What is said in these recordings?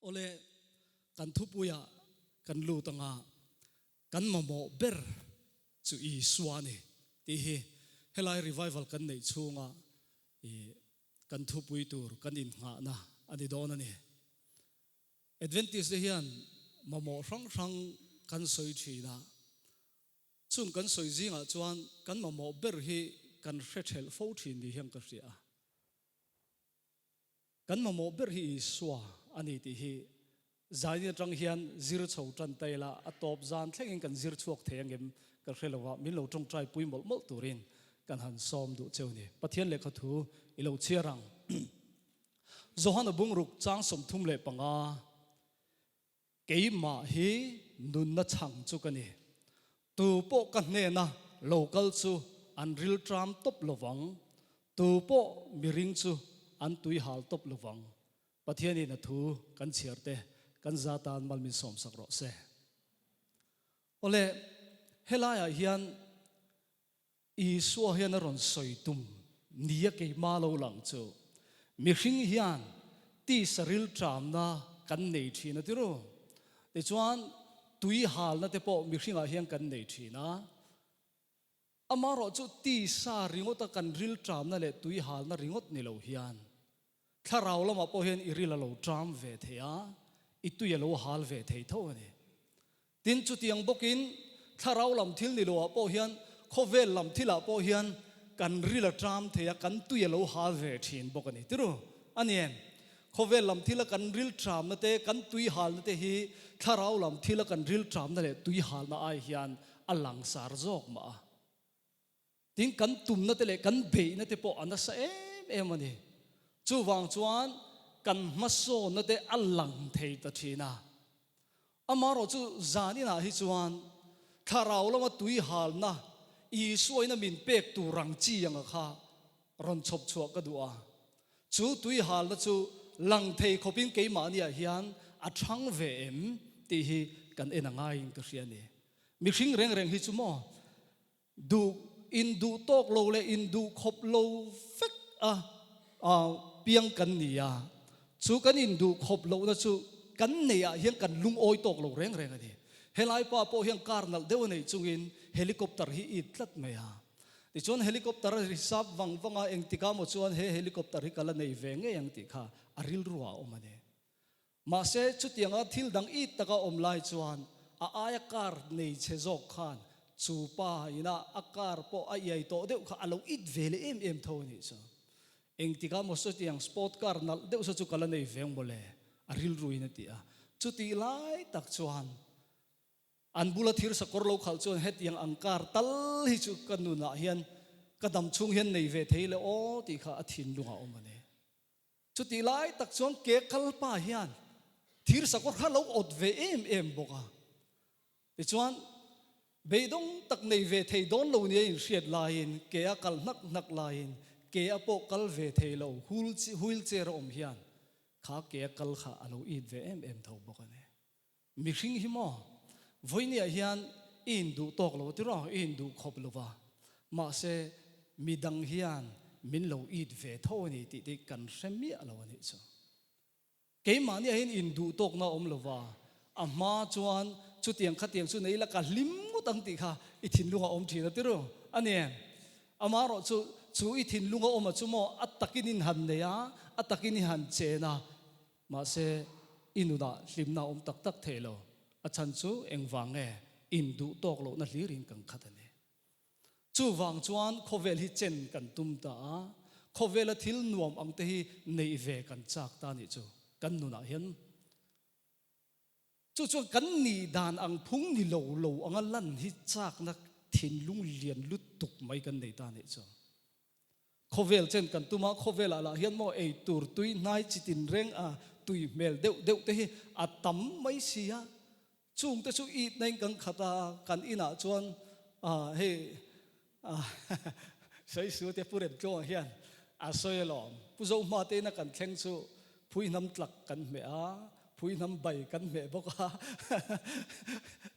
Awle, kan thupuiah kan lut anga kan mamawh ber chu Isua a ni tih hi helai revival kan neih chhunga i kan thupui tur kan innghahna a ni dawn a ni. Adventist te hian mamawh hrang hrang kan sawi thin a, chung kan sawi zingah chuan kan mamawh ber hi kan hre thelh fo thin ni hian ka hria a. Kan mamawh ber hi Isua a ni tih hi zaini atang hian zir chho tan ta ila, a tawp zan thlengin kan zir chhuak thei angem ka hre lo a, min lo tawngtai pui mawlh mawlh turin kan han sawm duh cheu ni. Pathian lehkha thu i lo chhiar ang. Johana bungruk chang 35, Keimah hi nunna chhang chu ka ni. Tu pawh ka hnena lo kal chu an rilṭam tawp lo vang, tu pawh miring chu an tui hal tawp lo vang. Pathianin a thu kan chhiar te kan za tan mal min sawmsak rawh se. Awle, helaiah hian Isua hian a rawn sawi tum nia keimah lo lang chu mihring hian tisa rilṭamna kan nei ṭhin a ti ru. Tichuan, tui halna te pawh mihringah hian kan nei ṭhin a. Amaherawhchu tisa ringawta kan rilṭamna leh tui halna ringawt ni lo hian thlarau lamah pawh hian i ril a lo ṭam ve thei a, i tui a lo hal ve thei tho a ni. Tin, chutiang bawkin thlarau lam thil ni loah pawh hian, khawvel lam thilah pawh hian kan ril a ṭam thei a, kan tui a lo hal ve ṭhin bawk a ni. Tiru a ni em? Khawvel lam thila kan ril ṭamna te, kan tui halna te hi thlarau lam thila kan ril ṭamna leh tui halna ai hian a langsar zawk mah a. Tin, kan tumna te leh kan beihna te pawh a nasa em em a ni. Chuvang chuan kan hmasawnna te a lang thei ta thin a. Amaherawhchu zan inah hi chuan thlarau lama tui halna Isuaina min pek tur ang chi anga kha rawn chhawp chhuah ka duh a. Chu tui halna chu lang thei khawpin keimahniah hian a thang ve em tih hi kan en a ngaiin ka hria a ni. Mihring reng reng hi chu maw Duh in duh tawk lo leh in duh khawp lo vek a piang kan ni a, chu kan in duh khawp lohna chu kan neih ah hian kan lungawi tawk lo reng reng a ni. Helai pa pawh hian car nalh deuh a neih chungin helicopter hi it tlat mai a. Tichuan helicopter a hisap vang vang a, engtikah maw chuan he helicopter hi ka la nei ve ngei ang tih kha a rilru ah a awm a ni. Mahse, chutianga thil dang it taka awm lai chuan a aia car nei chhe zawk khan chu pa ina a car pawh a iai tawh deuh kha a lo it ve leh em em tho a nih chu. Engtikah maw chutiang sport car nalh deuh saw chu ka la nei ve ang mawle, a rilruin a ti a. Chutih lai tak chuan an bula thir sakawr lo khalh chuan hetiang ang car tal hi chu ka nunah hian ka dam chhung hian nei ve thei le aw tih kha a thinlungah a awm a ni. Chutih lai tak chuan ke kal pa hian thir sakawr kha lo awt ve em em bawk a. Tichuan, beidawng tak nei ve thei dawn lo nia inhriat laiin, ke a kal hnak hnak laiin, ke a pawh kal ve thei lo wheel chair a awm hian kha ke a kal kha a lo it ve em em tho bawk a ni. Mihring hi maw? Vawinia hian i induh tawk lo tiraw? I induh khawp lo va. Mahse, midang hian min lo it ve tho a ni tih te kan hre miah lo a nih chu. Keimahniah hian induh tawkna a awm lo va, a hma chuan chutiang khatiang chu nei la ka hlim ngawt ang tih kha i thinlung a awm thin a tiru a ni em? Amaherawh chu, chu i thinlung a awm a chu maw a takin in han nei a, a takin i han chen a, Mahse, i nunah hlimna a awm tak tak thei lo. A chhan chu engvang nge induh tawk lohna hlirin kan khat a ni. Chuvang chuan khawvel hi chen kan tum ta a, khawvela thil nuam ang te hi neih ve kan chak ta nih chu kan nunah hian. Chu chuan kan nih dan ang phung ni lo lo anga lan hi chakna thinlung lian lutuk mai kan nei ta nih chu. Khawvel chen kan tum a, khawvelah lah hian maw ei tur tui hnai chi tin reng a tui hmel deuh deuh te hi a tam mai si a, chung te chu it na in kan khat a, kan inah chuan hei sawisu te Pu Remtluanga hian a sawi alawm, Pu Zohma te ina kan thleng chu phui hnam tlak kan hmeh a, phui hnam bai kan hmeh bawk a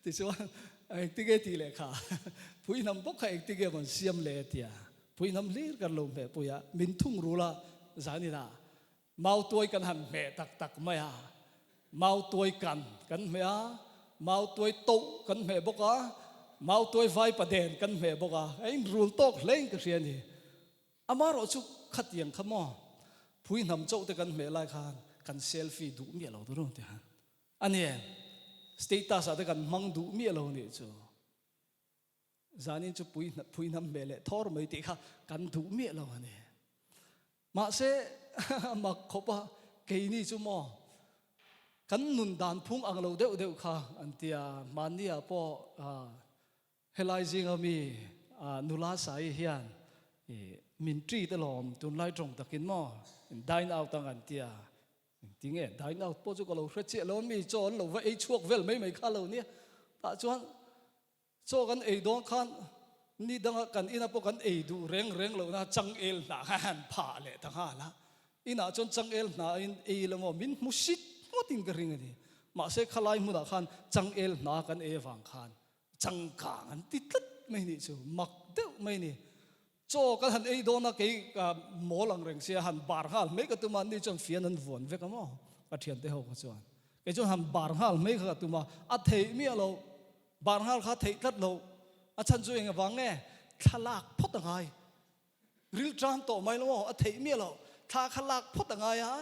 tichuan engtinge tih leh kha phui hnam bawk kha engtinge maw an siam le tia. Puihnam hlir kan lo hmeh pui a, min thung rul a, zanin ah mautuai kan han hmeh tak tak mai a. Mautuai kan kan hmeh a, mautuai toh kan hmeh bawk a, mautuai vaipaden kan hmeh bawk a, a inrul tawk hle in ka hria a ni. Amaherawh chu khatiang kha maw phui hnam chauh te kan hmeh lai khan kan selfie duh miah lo tur a ti han. A ni em? Status ah te kan hmang duh miah lo nih chu. Zanin chu pui phui hnam hmeh leh thawr mai tih kha kan duh miah lo a ni. Mahse mak khawp a, keini chu maw kan nun dan phung ang lo deuh deuh kha an ti a, mahni ah pawh helai zinga mi nula sai hian min treat alawm tunlai tawng takin maw dine out ang an ti a, Engtinge dine out pawh chu ka lo hre chiah lo a mi chaw an lo va ei chhuak vel mai mai kha lo nia. Tah chuan chaw kan ei dawn khan ni danga kan ina pawh kan ei duh reng reng lohna changel hnah kha han phah leh ta nghal a. Inah chuan changel hnah in ei la maw min hmu sit ngawtin ka ring a ni. Mahse khalai hmunah khan changel hna kan ei avang khan changkang an ti tlat mai nih chu mak deuh mai ni. Chaw kan han ei dawn a, kei ka mawl ang reng sia, han bar nghal mai ka tum a, ni chuan fian an vuan vek a maw? Ka thiante ho kha chuan. Kei chuan han bar nghal mai kha ka tum a, a theih miah lo, bar nghal kha a theih tlat lo. A chhan chu eng avang nge? Thla lak phawt a ngai. Ril tan tawh mai lo maw? A theih miah lo. Thla kha lak phawt a ngai a,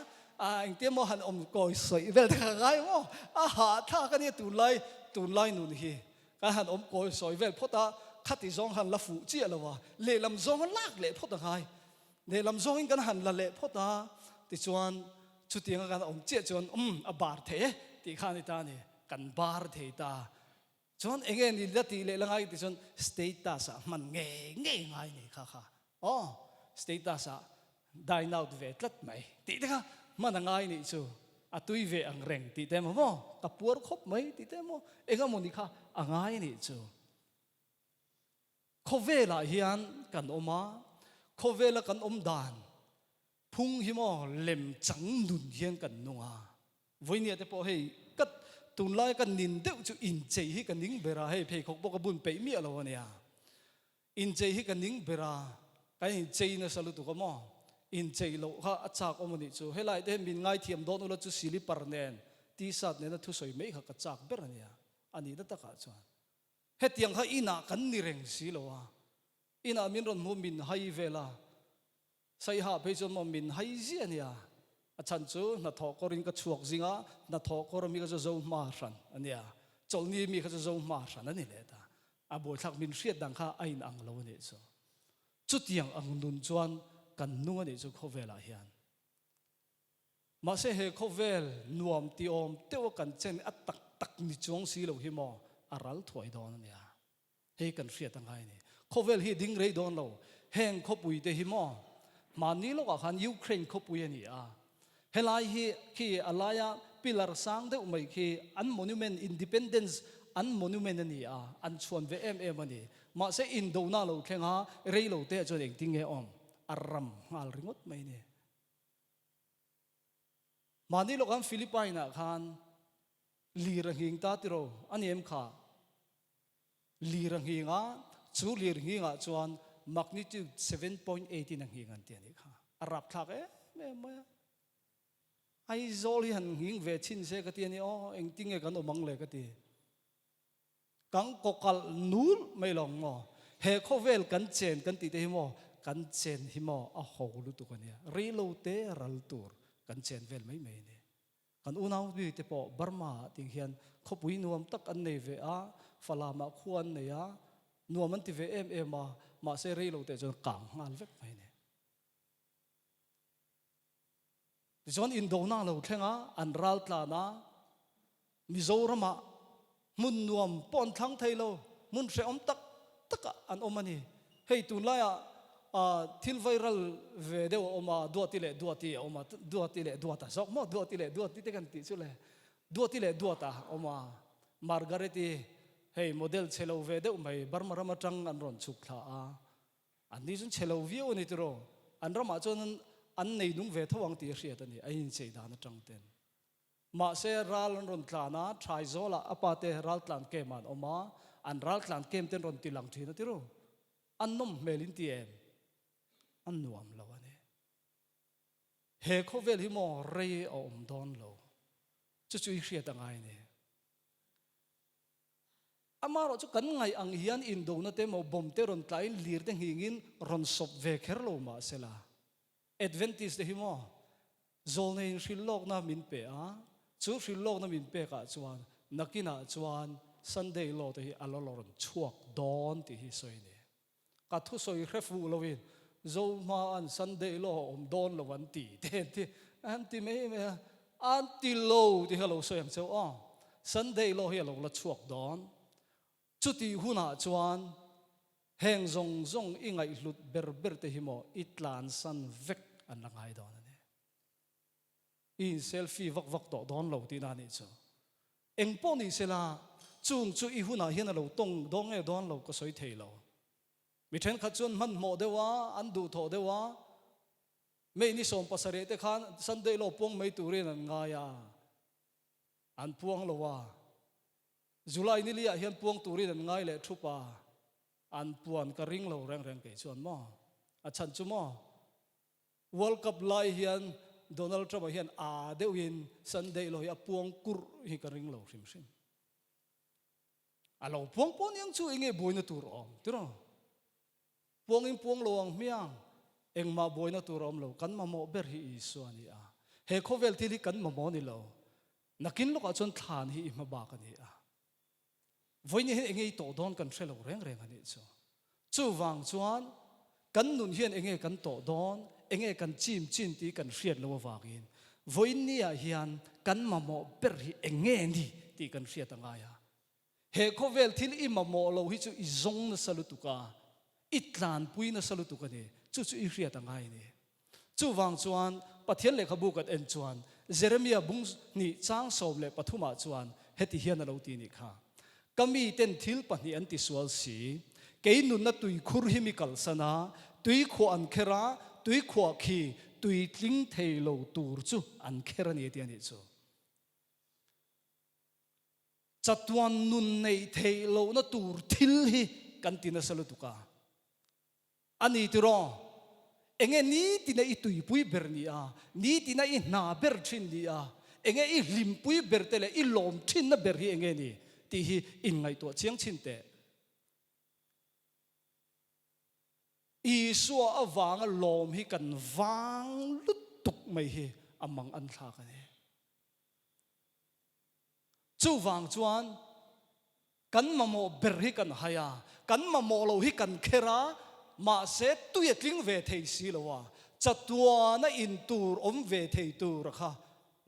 a engtia maw han awm kawi sawi vel te kha ka ngai maw? A hahthlak a nia tunlai, tunlai nun hi. Kan han awm kawi sawi vel phawt a, khati zawng han la fuh chiah lo a, lehlam zawng a lak leh phawt a ngai. Lehlam zawngin kan han la leh phawt a, tichuan chutianga kan awm chiah chuan umm a bar thei e tih kha a ni ta a ni, kan bar thei ta. Chuan eng nge ni la tih leh la ngai tih chuan status ah hman ngei ngei ngai ni kha kha. Aw, status ah dine out ve tlat mai tih te kha hman a ngai nih chu, a tui ve ang reng tih te emaw maw, ka puar khawp mai tih te emaw, eng emaw ni kha a ngai nih chu. Khawvelah hian kan awm a, khawvela kan awm dan phung hi maw lem chang nun hian kan nung a, vawinia te pawh hei ka tunlai ka nin deuh chu inchei hi ka ning ber a, hei pheikhawk pawh ka bun peih miah lo a nia. Inchei hi ka ning ber a, kan inchei nasa lutuk a maw? Inchei loh kha a chak awm a nih chu. Helai te hian min ngaithiam dawn ula chu silipar nen, t-shirt nena thusawi mai kha ka chak ber a nia, a nihna takah chuan. Hetiang kha inah kan ni reng si lo a, inah min rawn hmu min hai vel a, Saiha phei chuan maw min hai ziah a nia, a chhan chu hnathawh kawrin ka chhuak zing a, hnathawh kawr mi kha chu zo hma hran a nia, chawlhni mi kha chu zo hma hran a ni leh ta. A buaithlak min hriat dan kha a in ang lo a nih chu. Chutiang ang nun chuan kan nung a nih chu khawvelah hian. Mahse he khawvel nuam ti awm deuh a kan chen a tak tak ni chuang si lo hi maw a ral thuai dawn a nia. Hei kan hriat a ngai a ni. Khawvel hi ding rei dawn lo. Heng khawpui te hi maw? Hmanni lawkah khan Ukraine khawpui a ni a. Helai hi khi a laia pillar sang deuh mai khi an monument, Independence an monument a ni a, an chhuan ve em em a ni. Mahse indona lo thleng a, rei lo te ah chuan engtin nge awm? A ram nghal ringawt mai a ni. Hmanni lawkah Philippine ah khan lir a nghing ta tiraw a ni em kha? Lir a nghing a, chu lir nghingah chuan magnitude 7.8 in a nghing an ti a nih kha. A rapthlak em em mai a. Aizawl hi han nghing ve chhin se ka ti a ni aw, engtinge kan awm ang le ka ti. Kan kawkalh nul mai lo ang maw? He khawvel kan chen kan tih te hi maw, kan chen hi maw a ho lutuk a nia. Reilo te ral tur kan chen vel mai mai a ni. Kan unau mi te pawh Burma ah ting hian khawpui nuam tak an nei ve a, Falam ah khua an nei a, nuam an ti ve em em a, mahse rei lo teh chuan kang nghal vek mai a ni. Tichuan indona lo thleng a, an ral tlan a, Mizoram ah hmun nuam pawh an thlang thei lo, hmun hrehawm tak tak ah an awm a ni. Hei tunlai ah thil viral ve deuh a awm a, Duati leh Duati a awm a, Duati leh Duata zawk maw, Duati leh Duati te kan tih chu le, Duati leh Duata a awm a, Margaret-i hei model chhe lo ve deuh mai Burma ram atang an rawn chhuk thla a, an ni chuan chhe lo viau a ni tiraw, an ramah chuan an nei nung ve tho ang tih a hriat a ni, a inchei dan atang ten. Mahse, ral an rawn tlan a, Thaizawlah a pate ral tlan kem ah an awm a, an ral tlan kem te an rawn ti lang thin a ti ru. A nawm hmel in ti em? A nuam lo a ni. He khawvel hi maw rei a awm dawn lo. Chu chu i hriat a ngai a ni. Amaherawh chu kan ngaih ang hian indona te emaw bomb te rawn tlaiin lir te nghingin rawn sawp ve kher lo mah sela, Adventist te hi maw zawlneiin hrilhlawkna min pe a, chu hrilhlawkna min pekah chuan nakinah chuan Sunday law te hi a la rawn chhuak dawn tih hi sawi a ni. Ka thusawi hre fuh loin Zohma an Sunday law a awm dawn lo an ti te an ti an ti mai mai a, an ti lo tih hi a lo sawi ang cheu aw. Sunday law hi a lo la chhuak dawn. Chutih hunah chuan heng zawng zawng i ngaihhlut ber ber te hi maw i tlansan vek an la ngai dawn a ni. I in selfie vak vak tawh dawn lo tihna a nih chu. Eng pawh ni sela, chung chu i hunah hian a lo tawng dawn nge dawn lo ka sawi thei lo. Mi thenkhat chuan hmanhmawh deuh a, an duhthawh deuh a, May ni 17 te khan Sunday law puang mai turin an ngai a, an puang lo a. July ni liah hian puang turin an ngai leh thup a, an puan ka ring lo reng reng kei chuan maw? A chhan chu maw? World Cup lai hian Donald Trump-a hian aa deuhin Sunday law hi a puang kurh hi ka ring lo hrim hrim. A lo puang pawh niang chu enge buaina tur a awm tiraw? Puangin puang lo ang hmiang, engmah buaina tur a awm lo, kan mamawh ber hi Isua a ni a. He khawvel thil hi kan mamawh ni lo, nakin lawkah chuan thlan hi i hma bak a ni a. Vawiin hian enge i tawh dawn kan hre lo reng reng a nih chu. Chuvang chuan kan nun hian enge kan tawh dawn, enge kan chim chin tih kan hriat lo avangin vawiin niah hian kan mamawh ber hi enge ni tih kan hriat a ngai a. He khawvel thil i mamawh lo hi chu i zawng nasa lutuk a, i tlanpui nasa lutuk a ni. Chu chu i hriat a ngai a ni. Chuvang chuan Pathian lehkhabu kan en chuan Jeremia bung hnih chang 13 ah chuan heti hian a lo ti nih kha, Ka miten thil pahnih an tisual si, kei nunna tuikhur hi mi kalsan a, tuikhuah an kher a, tuikhuah khi tui tling thei lo tur chu an kher a ni ti a nih chu. Chatuan nun neih theih lohna tur thil hi kan ti nasa lutuk a. A ni tiraw? Enge nitina i tuipui ber ni a, nitina i hna ber thin ni a, enge i hlimpui ber te leh i lawm thinna ber hi enge ni tih hi inngaihtuah chiang chhin teh. Isua avanga lawm hi kan vang lutuk mai hi a mang an thlak a ni. Chuvang chuan kan mamawh ber hi kan hai a, kan mamawh lo hi kan kher a, mahse tui a tling ve thei si lo a, chatuana in tur awm ve thei tur a kha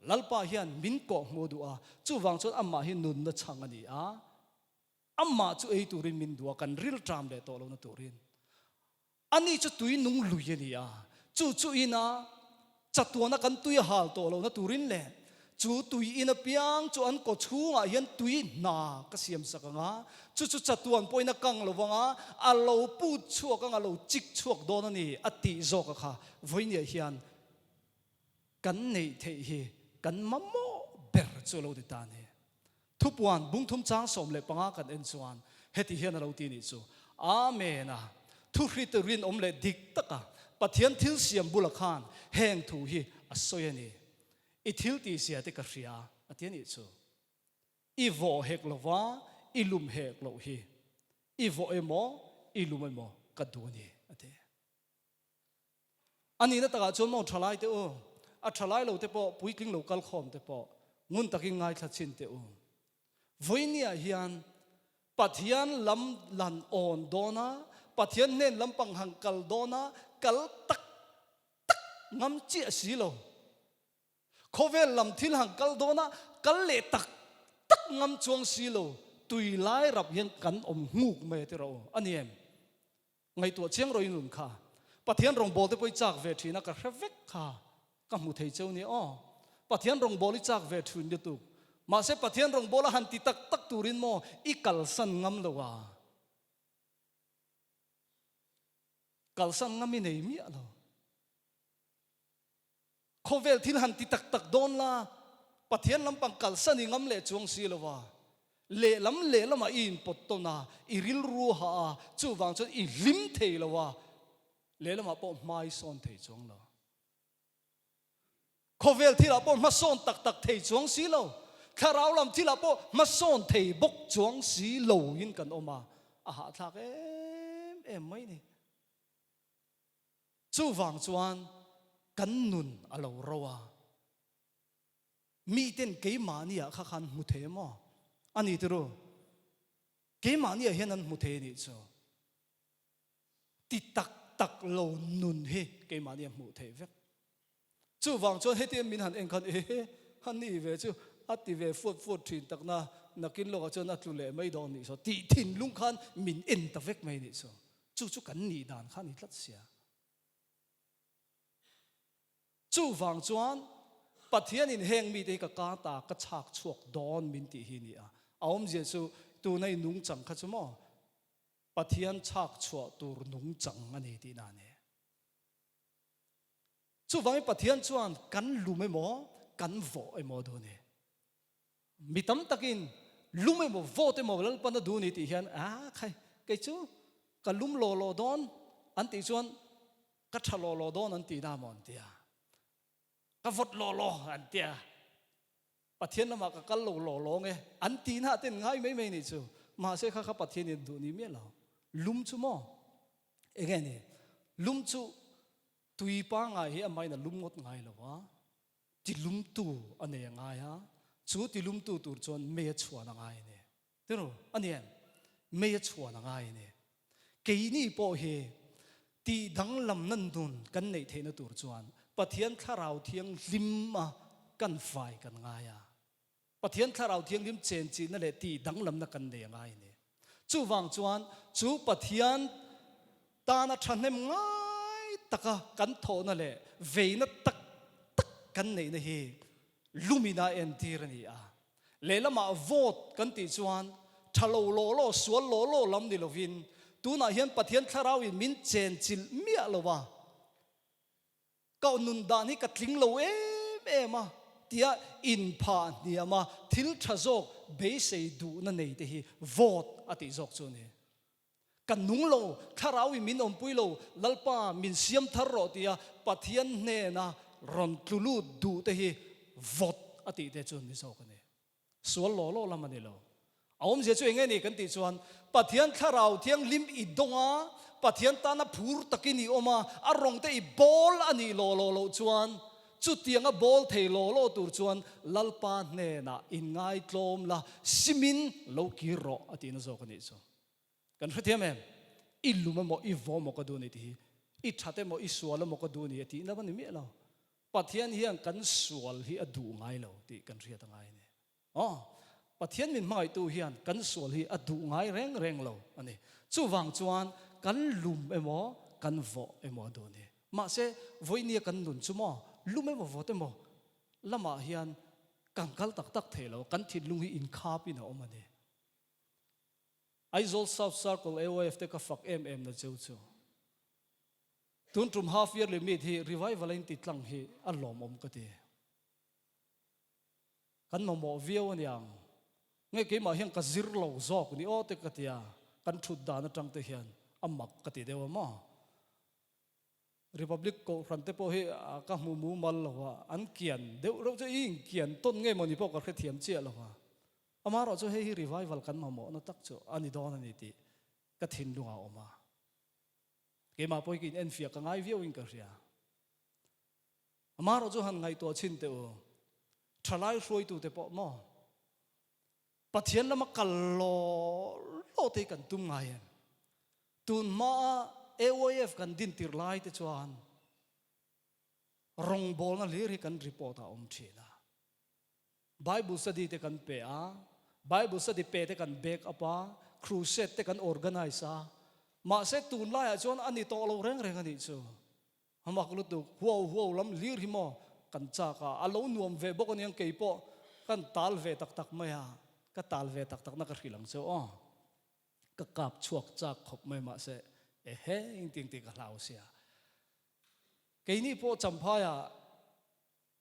Lalpa hian min kawh hmuh duh a, chuvang chuan amah hi nunna chhang a ni a, amah chu ei turin min duh a, kan rilṭam leh tawh lohna turin. Ani chu tui nung lui a ni a, chu chu ina chatuana kan tui a hal tawh lohna turin leh chu tui in apiang chu an kaw chhungah hian tui hna ka siam sak ang a, chu chu chatuan pawhin a kang lo vang a, a lo put chhuak ang a lo chik chhuak dawn a ni a tih zawk a kha vawinia hian kan neih theih hi kan mamawh ber chu a lo ti ta a ni. Thupuan bungthum chang 15 kan en chuan heti hian a lo ti nih chu, Amen a, thuhrit rinawm leh dik taka Pathian thil siam bula khan heng thu hi a sawi a ni. I thil tihzia te ka hria a ti a nih chu. I vawh hek lova i lum hek loh hi i vawh emaw i lum emaw ka duh a ni a ti. A nihna takah chuan maw thalai te u, a thalai lo te pawh, puitling lo kal khawm te pawh ngun takin ngaithla chhin teh u. Vawinia hian Pathian lam lan awn dawn a, Pathian hnen lampang han kal dawn a, kal tak tak ngam chiah si lo. Khawvel lam thil han kal dawn a, kal leh tak tak ngam chuang si lo, tui lai rap hian kan awm nghuk mai a ti rawh u. A ni em? Ngaihtuah chiang rawh i nun kha. Pathian rawngbâwl te pawh i châk ve ṭhin a, ka hre vek kha. Ka hmu thei cheu nia aw. Pathian rawngbâwl i châk ve ṭhin lutuk. Mahse Pathian rawngbâwl a han ti tak tak turin maw i kalsan ngam lo a? Kalsan ngam i nei miah lo. Khawvel thil han ti tak tak dawn la, Pathian lampang kalsan i ngam leh chuang si lo a, lehlam lehlamah i inpawt tawn a, i rilru a hah a, chuvang chuan i hlim thei lo a, lehlamah pawh hma i sawn thei chuang lo. Khawvel thilah pawh hmasawn tak tak thei chuang si lo. Thlarau lam thilah pawh hmasawn thei bawk chuang si loin kan awm a, a hahthlak em em mai ni. Chuvang chuan kan nun a lo ro a. Miten keimahniah kha khan hmu thei maw? A ni tiru. Keimahniah hian an hmu thei a nih chu. Ti tak tak lo nun hi keimahni a hmuh theih vek. Chuvang chuan hetiang min han en khan ehe, a ni ve chu a ti ve fuat fuat thin takna nakin lawkah chuan a tlu leh mai dawn nih saw tih thinlung khan min en ta vek mai nih saw. Chu chu kan nih dan kha a ni tlat sia. Chuvang chuan Pathianin heng mite hi ka ka ta ka chhak chhuak dawn min tih hi a ni a. A awmzia chu tuna i nungchang kha chu maw Pathian chhak chhuah tur nungchang a ni tihna a ni. Chuvangin Pathian chuan kan lum emaw kan vawh emaw duh a ni. Mi tam takin lum emaw vawt emaw Lalpan a duh a ni tih hian a khai kei chu ka lum law law dawn an tih chuan ka tha law law dawn an tihna maw an tia. Ka vawt law law an tia. Pathian lamah ka kal lo law law nge an tihna ah ten ngai mai mai nih chu. Mahse kha kha Pathian in duh ni miah lo. Lum chu maw? Enge ni? Lum chu tui pangai hi amahin a lum ngawt ngai lo a, tilumtu a nei a ngai a, chu tilumtu tur chuan mei a chhuan a ngai a ni. Tiru, a ni em? Mei a chhuan a ngai a ni. Keini pawh hi tih danglamna nun kan neih theihna tur chuan Pathian Thlarau Thianghlim a kan fai kan ngai a. Pathian Thlarau Thianghlim chenchihna leh tih danglamna kan nei a ngai a ni. Chuvang chuan chu Pathian tana thahnem ngai taka kan thawhna leh veina tak tak kan neihna hi lumina entir a ni a. Lehlamah vote kan tih chuan tha lo law law, sual law law lam ni lovin tunah hian Pathian Thlarauin min chenchilh miah lo a, ka nun dan hi ka tling lo em em a tia inphah hniam a thil tha zawk beisei duhna nei te hi vote a tih zawk chu a ni. Ka nung lo, Thlarauin min awmpui lo, Lalpa min siam thar rawh tia Pathian hnena rawn tlu lut duh te hi vawt a tih te chu ni zawk a ni. Sual law law lam a ni lo. A awmzia chu eng nge ni kan tih chuan Pathian Thlarau Thianghlim i dawng a, Pathian tana phur takin i awm a, a rawng te i bawl a nih law law loh chuan chutianga bawl thei law law tur chuan Lalpa hnenah inngaitlawm la, simin lo kir rawh a tihna zawk a nih chu. Kan hrethiam em? I lum emaw, i vaw emaw ka duh a ni tih hi. I that emaw, i sual emaw ka duh a ni a tihna va ni miah lo. Pathian hian kan sual hi a duh ngai lo tih kan hriat a ngai a ni. Aw, Pathian min hmangaihtu hian kan sual hi a duh ngai reng reng lo a ni. Chuvang chuan kan lum emaw, kan vawh emaw a duh a ni. Mahse, vawinia kan nun chu maw, lum emaw vawt emaw lamah hian kan kal tak tak thei lo, kan thinlung hi inkhapin a awm a ni. Aizawl South Circle AOF te ka fak em em na cheu chu. Tun tum half yearly meet hi revival a inti tlang hi a lawmawm ka ti. Kan mamawh viau aniang. Nge keimah hian ka zir lo zawk ni aw te ka tia kan thut dan atang te hian a mak ka ti deuh a maw. Republic Kohhran te pawh hi ka hmu mumal lo a, an kian deuh reuh chu i inkian tawn nge mawni pawh ka hrethiam chiah lo a. Amaherawh chu hei hi revival kan mamawhna tak chu a ni dawn a ni tih ka thinlungah a awm a. Keimah pawh hi ka inenfiah ka ngai viauin ka hria. Amaherawh chu han ngaihtuah chhin teh u, thalai hruaitute pawh maw Pathian lama kal law law te hi kan tum ngai em? Tun hmaa AYF kan din tir lai te chuan rawngbawlna hlir hi kan report a awm thin a. Bible study te kan pe a, Bible study pe te kan back up a, crusade te kan organize a. Mahse tunlaiah chuan a ni tawh lo reng reng a nih chu. A mak lutuk, huau huau lam hlir hi maw kan chak a, a lo nuam ve bawk aniang kei pawh kan tal ve tak tak mai a, ka tal ve tak tak na ka hrilh ang che aw. Ka kap chhuak chak khawp mai mahse ehe engtin tih ka hlau sia. Keini pawh Champhaiah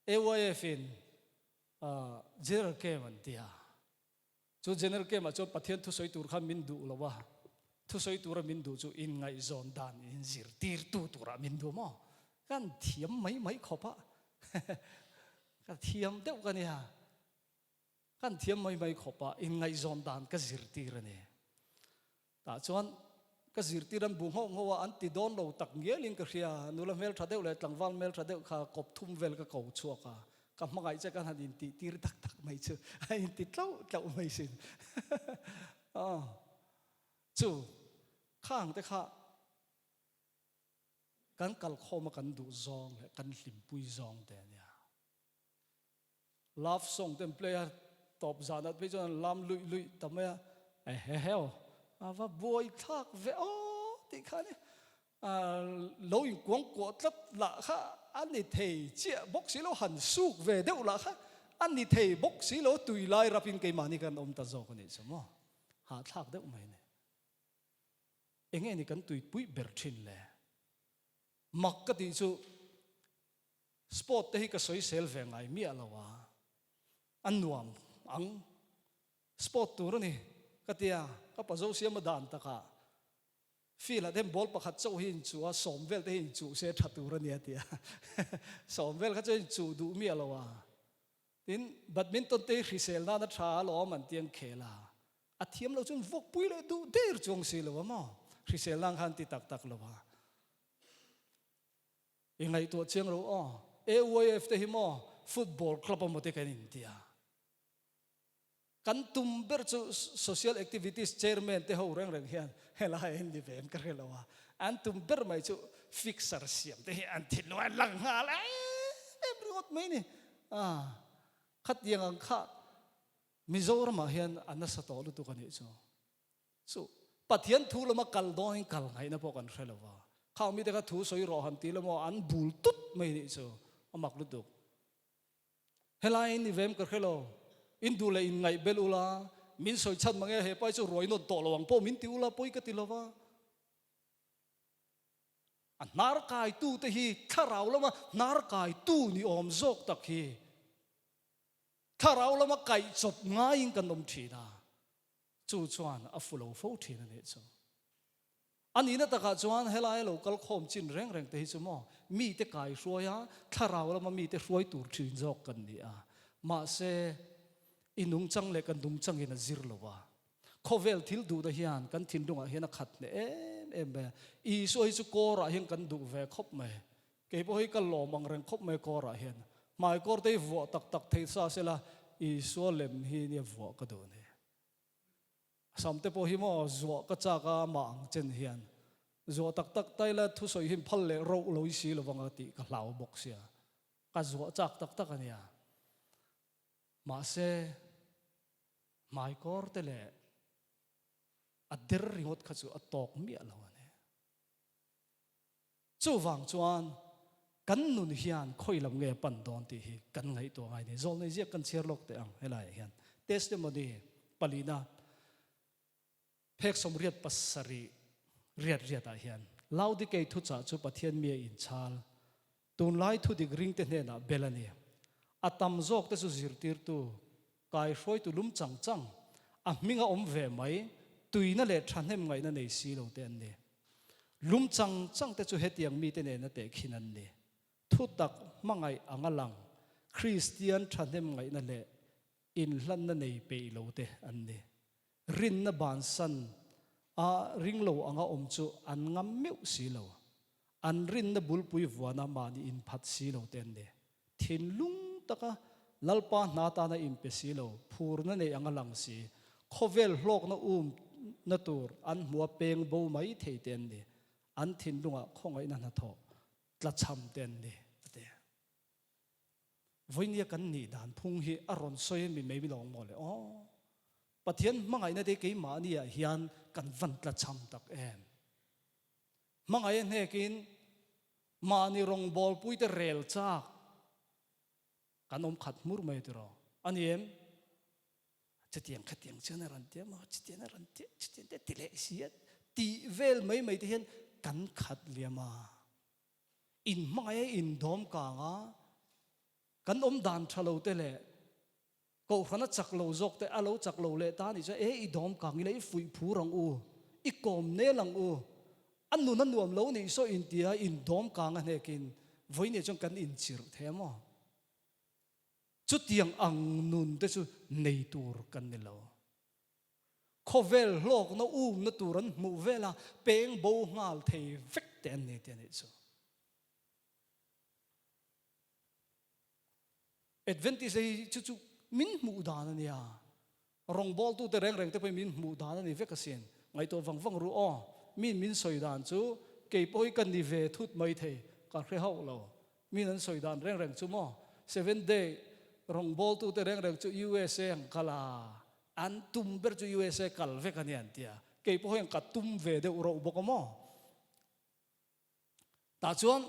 AYF in General Camp an ti a, Chu General Camp ah chuan Pathian thusawi tur khan min duh lo a, thusawi tura min duh chu inngaihzawn dan inzirtirtu turah min duh maw? Kan thiam mai mai khawp a, ka thiam deuh ka nia. Kan thiam mai mai khawp a, inngaihzawn dan ka zirtir a ni. Tah chuan ka zirtir an bu nghauh nghauh a, an ti dawn lo tak ngialin ka hria. Nula hmeltha deuh leh tlangval hmeltha deuh kha kawp thum vel ka ko chhuak a, ka hmangaih che kan han intih tir tak tak mai chu a inti tlauh tlauh mai sin. Aw chu khang te kha kan kalkhawm a kan duh zawng leh kan hlimpui zawng te a nia. Love song te an play a, tawp zanah te phei chuan an lam luih luih ta mai a, eheheu a va buai thlak ve aw tih kha ni lo inkuang kuah tlat lah kha a ni thei chiah bawk si lo, han suk ve deuh lah kha a ni thei bawk si lo, tui lai rapin keimahni kan awm ta zawk a nih chu maw, hahthlak deuh mai a ni. Enge ni kan tuipui ber thin le? Mak ka tih chu Sport te hi ka sawisel ve ngai miah lo a, a nuam ang. Sport tur a ni ka ti a, ka pa Zosiama dan takah field ah te hian ball pakhat chauh hi inchuh a, sawm vel te hi inchuh se tha tur a ni a ti a, sawm vel kha chu inchuh duh miah lo a. Tin, badminton te hi hrisel nana tha alawm an ti ang khel a, a thiam lo chuan vawkpui leh duh der chuang si lo a maw, hrisel nan khan ti tak tak lo a. I ngaihtuah chiang lo aw. AYF te hi maw football club emaw te kan inti a. Kan tum ber chu social activities chairman te ho reng reng hian helai an ni ve em ka hre lo a. An tum ber mai chu fixer siam te hi an thinlung a lang nghal em em ringawt mai ni. Ah khatiang ang kha Mizoramah hian a nasa tawh lutuk a nih chu. Chu Pathian thu lama kal dawnin kal ngaihna pawh kan hre lo va, khang mite kha thu sawi rawh han ti la maw an bul tut mai nih chu a mak lutuk. Helaiin ni vem ka hre lo, in duh leh in ngaih bel ula, min sawi chhan mange he pai chu ruai nawn tawh lo ang pawh min ti ula pawi ka ti lo va. A hnar kaitu te hi thlarau lama hnar kaitu ni awm zawk tak hi thlarau lama kaih chawp ngaiin kan awm thin a. Chu chuan a fu lo fo thin a nih chu. A nihna takah chuan helaia lo kal khawm chin reng reng te hi chu maw mite kai hruai a, thlarau lama mite hruai tur thin zawk kan ni a. Mahse, i nungchang leh kan nungchangin a zir lo a. Khawvel thil duhna hian kan thinlungah hian a khat hneh em em mai a. Isua hi chu kawrah hian kan duh ve khawp mai. Kei pawh hi ka lawm ang reng khawp mai kawrah hian. Hmai kawr te hi vuah tak tak thei sa sela Isua lem hi nia vuah ka duh ni. Sam te pawh hi maw zuah ka chak a amah ang chen hian zuah tak tak ta ila thusawi hi phal leh roh lo i si lovang a tih ka hlau bawk sia. Ka zuah chak tak tak a nia. Mahse hmai kawr te leh a der ringawt kha chu a tawk miah lo a ni. Chuvang chuan kan nun hian khawi lam nge a pan dawn tih hi kan ngaihtuah ngai ni. Zawlnei ziak kan chhiar lawk teh ang helaiah hian. Testimony palina phek 87 riat riatah hian Laodikei thuchah chu Pathian mi a inchhal tunlai thudik ringte hnenah bel a ni. A tam zawkte chu zirtirtu Kaihruaitu lum chang chang, a hminga awm ve mai, tuina leh thahnem ngaihna nei si lo te an ni. Lum chang chang te chu hetiang mite nena tehkhin an ni. Thutak hmangaih anga lang, Kristian thahnem ngaihna leh inhlanna nei peih lo te an ni. Rinna bansan a ring lo anga awm chu an ngam meuh si lo. An rinna bulpui vuana mahni inphat si lo te an ni. Thinlung taka Lalpa hna tana inpe si lo, phurna nei anga lang si, khawvel hlawkna umna tur an hmua peng bo mai thei te an ni. An thinlungah khawngaihna hnathawh tlachham te an ni, a ti. Vawinia kan nih dan phung hi a rawn sawi mi mai lawng maw le aw. Pathian hmangaihna te keimahni ah hian kan van tlachham tak em. Hmangaih a hnekin mahni rawngbawlpui te rel chak kan awm khat hmur mai tiraw a ni em? Chutiang khatiang chuan a rawn ti a maw, chutiang a rawn ti a, chutiang te ti leh si a tih vel mai mai te hian kan khat liam a. Inhmangaih a indawm kang a, kan awm dan tha lo te leh Kohhran a chak lo zawk te, a lo chak lo leh ta nih chuan e i dawm kang ila i fuih phur ang u, i kawm nel ang u, a nun a nuam lo nih saw intia in dawm kang a hnekin vawiin chuan kan inchirh thei a maw? Chutiang ang nun te chu nei tur kan ni lo. Khawvel hlawkna umna tur an hmuh vela peng bo nghal thei vek te an ni tih a nih chu. Adventist hi chu chu min hmuh dan a nia. Rawngbawltute reng reng te pawhin min hmuh dan a ni vek asin. Ngaihtuah vang vang ru aw. Min min sawi dan chu kei pawh hi ka ni ve thut mai thei, ka hre hauh lo. Min an sawi dan reng reng chu maw? Seventh Day rawngbawltute reng reng chu USA ang kal a, an tum ber chu USA kal vek a ni an tia. Kei pawh hian ka tum ve deuh roh bawk a maw? Tah chuan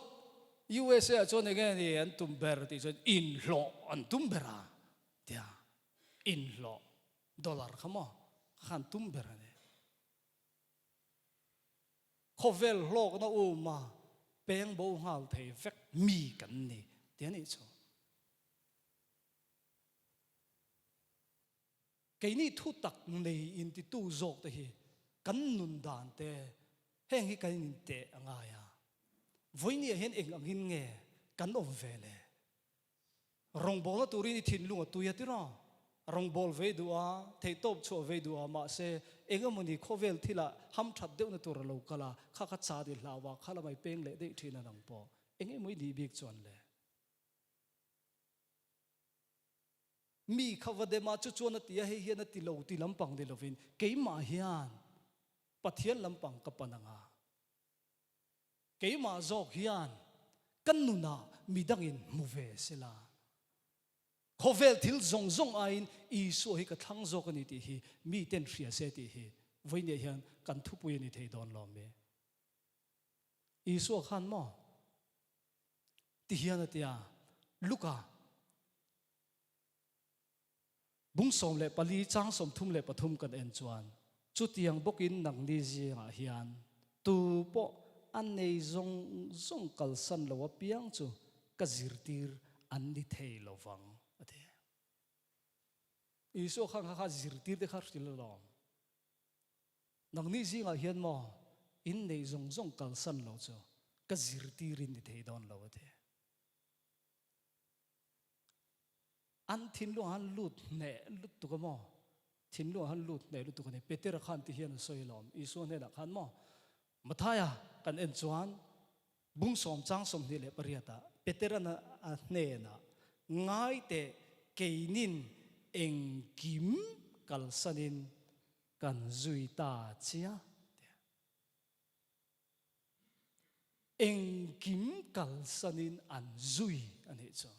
USA ah chuan enge ni an tum ber tih chuan inhlawh an tum ber a tia, inhlawh dollar kha maw kha an tum ber a ni. Khawvel hlawkna uma peng bo nghal thei vek mi kan ni tia nih chu. Keini thu tak nei intitu zawk te hi kan nun dan te heng hi kan inteh a ngai a. Vawinia hian eng angin nge kan awm ve le? Rawngbawlna turin i thinlung a tui a ti raw? Rawngbâwl vei duh a, theihtawp chhuah vei duh a, mahse eng emawni khawvel thilah hamthat deuhna tur a lo kal a, kha kha chan i hlau a, kha lamai peng leh daih thin a nang pawh. Eng emaw i nih bik chuan le? Mi kha va dem a, chu chuan a ti a, hei hian a ti lo ti lampang ni lovin keimah hian Pathian lampang ka pan ang a. Keimah zawk hian ka nunah midangin hmu ve sela. Khawvel thil zawng zawng aiin Isua hi ka thlang zawk a ni tih hi miten hria se tih hi vawinia hian kan thupui a ni thei dawn lo mi. Isua khan maw ti hian a ti a, Luka bung 14 chang 33 kan en chuan chutiang bawkin nangni zingah hian tu pawh a nei zawng zawng kalsan lo apiang chu ka zirtir an ni thei lo vang a ti. Isua khan kha kha zirtir te kha hrilh alawm. Nangni zingah hian maw in nei zawng zawng kalsan lo chu ka zirtir in ni thei dawn lo a ti. An thinlung ah han lut hneh lutuk a maw? Thinlung ah han lut hneh lutuk a ni. Petera khan ti hian a sawi alawm. Isua hnenah khan maw? Mathaia kan en chuan bung sawm chang 28 ah Petera'n a hnenah, Ngai teh keinin engkim kalsanin kan zui ta chia ti a. Engkim kalsanin an zui a nih chu.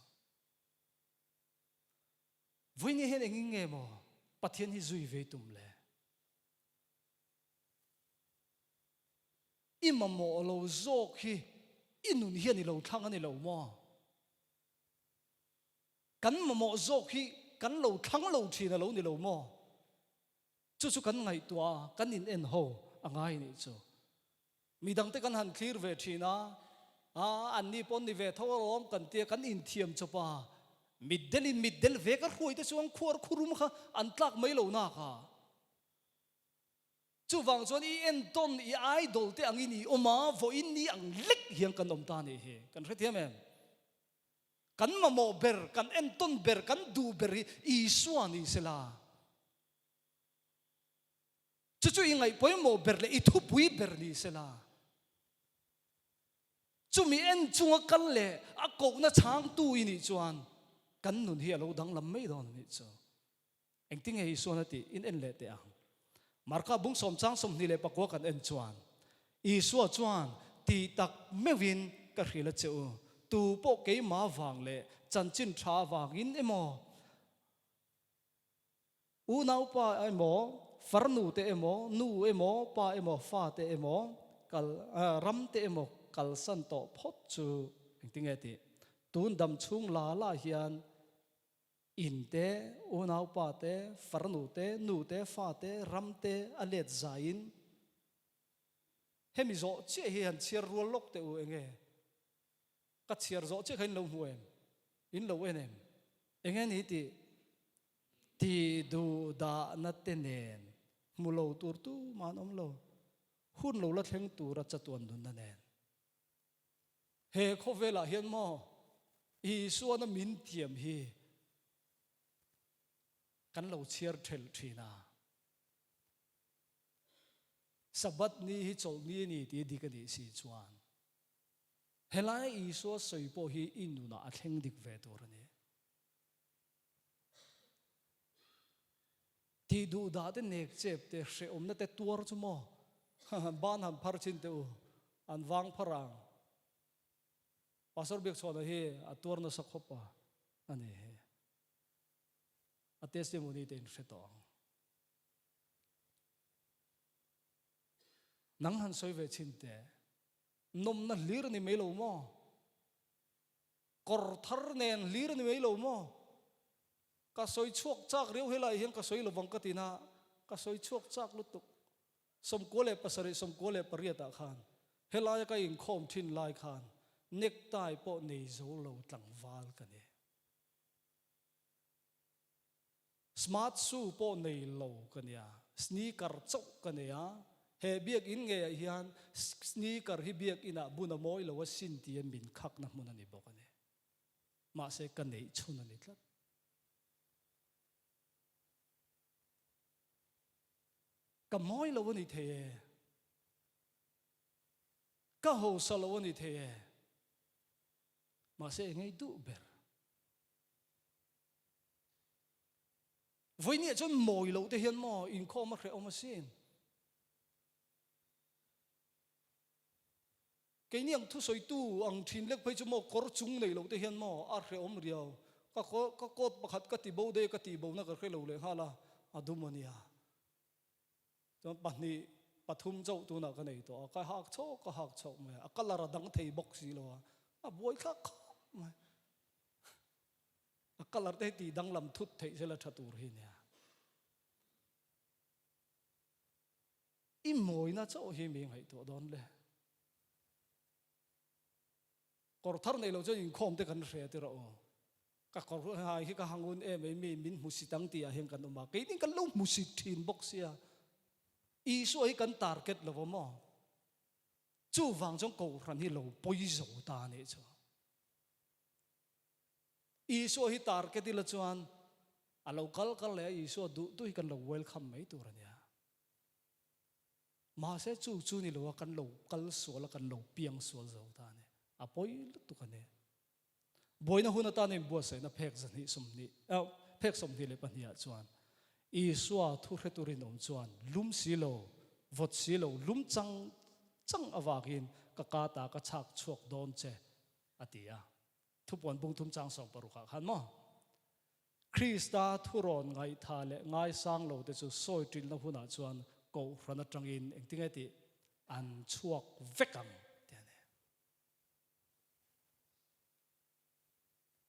Vawiin hian engin nge maw Pathian hi zui ve tum le? I mamawh lo zawk hi i nun hian i lo thlang a ni lo maw? Kan mamawh zawk hi kan lo thlang lo thin a lo ni lo maw? Chu chu kan ngaihtuah a, kan in en ho a ngai nih chu. Midangte kan han thlir ve thin a, a anni pawn ni ve tho alawm kan tia kan inthiam chawp a, mitdelin mitdel ve ka hruai te chuan khuar khurum kha an tlak mai lo nak a. Chuvang chuan i entawn i idol te angin i awm a, vawiin ni ang lek hian kan awm ta nih hi. Kan hrethiam em? Kan mamawh ber, kan entawn ber, kan duh ber hi Isua ni sela. Chu chu i ngaih pawimawh ber leh i thupui ber ni sela. Chumi en chunga kal leh a kohna chhangtu i nih chuan kan nun hi a lo danglam mai dawn a nih chu. Engtinge Isuan a tih in en leh teh ang. Marka bung sawm chang 29 kan en chuan Isua chuan tih tak meuhin ka hrilh a che u, tu pawh keimah vang leh chanchin tha vangin emaw, Unaupa emaw, farnu te emaw, nu emaw, pa emaw, fa te emaw, kal, ram te emaw kalsan tawh phawt chu engtinge tih? Tun dam chhung la la hian in te, unaupa te, farnu te, nu te, fa te, ram te a let zaiin hemi zawh chiah hi han chhiar rual lawk teh u enge? Ka chhiar zawh chiah kha in lo hmu em? In lo en em? Enge ni tih? Tih duh dahna te nen hmu lo tur tumah an awm lo. Hun lo la thleng tura chatuan nunna nen. He khawvelah hian maw Isuana min thiam hi. Kan lo chhiar thelh thin a. Sabbath ni hi chawlhni a ni tih dik a nih si chuan helaia Isua sawi pawh hi i nunah a thleng dik ve tur a ni. Tih duh dah te nek chep te hrehawmna te tuar chu maw ban han phar chin teh u an vang phar ang. Pastor Biakchhuahna hi a tuar nasa khawp a a ni hi. A testimony te in hre tawh ang. Nang han sawi ve chin teh. Nawmna hlir a ni mai lo maw? Kawr thar nen hlir a ni mai lo maw? Ka sawi chhuak chak riau helai hian ka sawi lovang ka ti na, ka sawi chhuak chak lutuk. 97 98 ah khan helaia ka inkhawm thin lai khan necktie pawh nei zo lo tlangval ka ni. Smart shoe pawh nei lo ka nia, sneaker chauh ka nei a, he biakinn ngeiah hian sneaker hi biakinah bun a mawi lo a sin tia min khakna hmun a ni bawk a ni. Mahse ka neih chhun a ni tlat. Ka mawi lo a ni thei e. Ka hausa lo a ni thei e. Mahse engei duh ber. Vawinia chuan mawi loh te hian maw inkhawm a hrehawm asin. Keini ang thusawitu ang thin lek phei chu maw kawr chung nei loh te hian maw a hrehawm riau. Ka ka coat pakhat ka ti bo daih a ka tih bo na ka hre lo leh nghal a, a dum a nia. Chuan pahnih pathum chauh tunah ka nei tawh a, ka hak chhawk ka hak chhawk mai a, a colour a dang thei bawk si lo a, a buaithlak khawp mai. A colour te hi tih danglam thut theih sela tha tur hi nia. I mawina chauh hi mi ngaihtuah dawn le. Kawr thar nei lo chuan inkhawm te kan hre tir a aw. Ka kawr hai hi ka hangun em ei mi min hmusit ang tih ah hian kan awm a. Keini kan lo hmusit thin bawk sia. Isua hi kan target lo a maw? Chuvang chuan Kohhran hi lo pawi zo ta a nih chu. Isua hi target ila chuan a lo kal kal leh a Isua duh duh hi kan lo welcome mai tur a nia. Mahse chu chu ni lo a kan lo kal sual a kan lo piang sual zo ta a ni. A pawi lutuk a ni. Buaina hun atana inbuatsaihna phek zahnih 20 phek 22 ah chuan Isua thu hre turin awm chuan lum si lo, vawt si lo, lum chang chang avangin ka ka ta ka chhak chhuak dawn che a ti a. Thupuan bung thum chang 16 ah khan maw? Krista thurawn ngaihtha leh ngaisang lo te chu sawi ṭilna hunah chuan Kohhran aṭangin engtinge tih an chhuak vek ang ti a ni.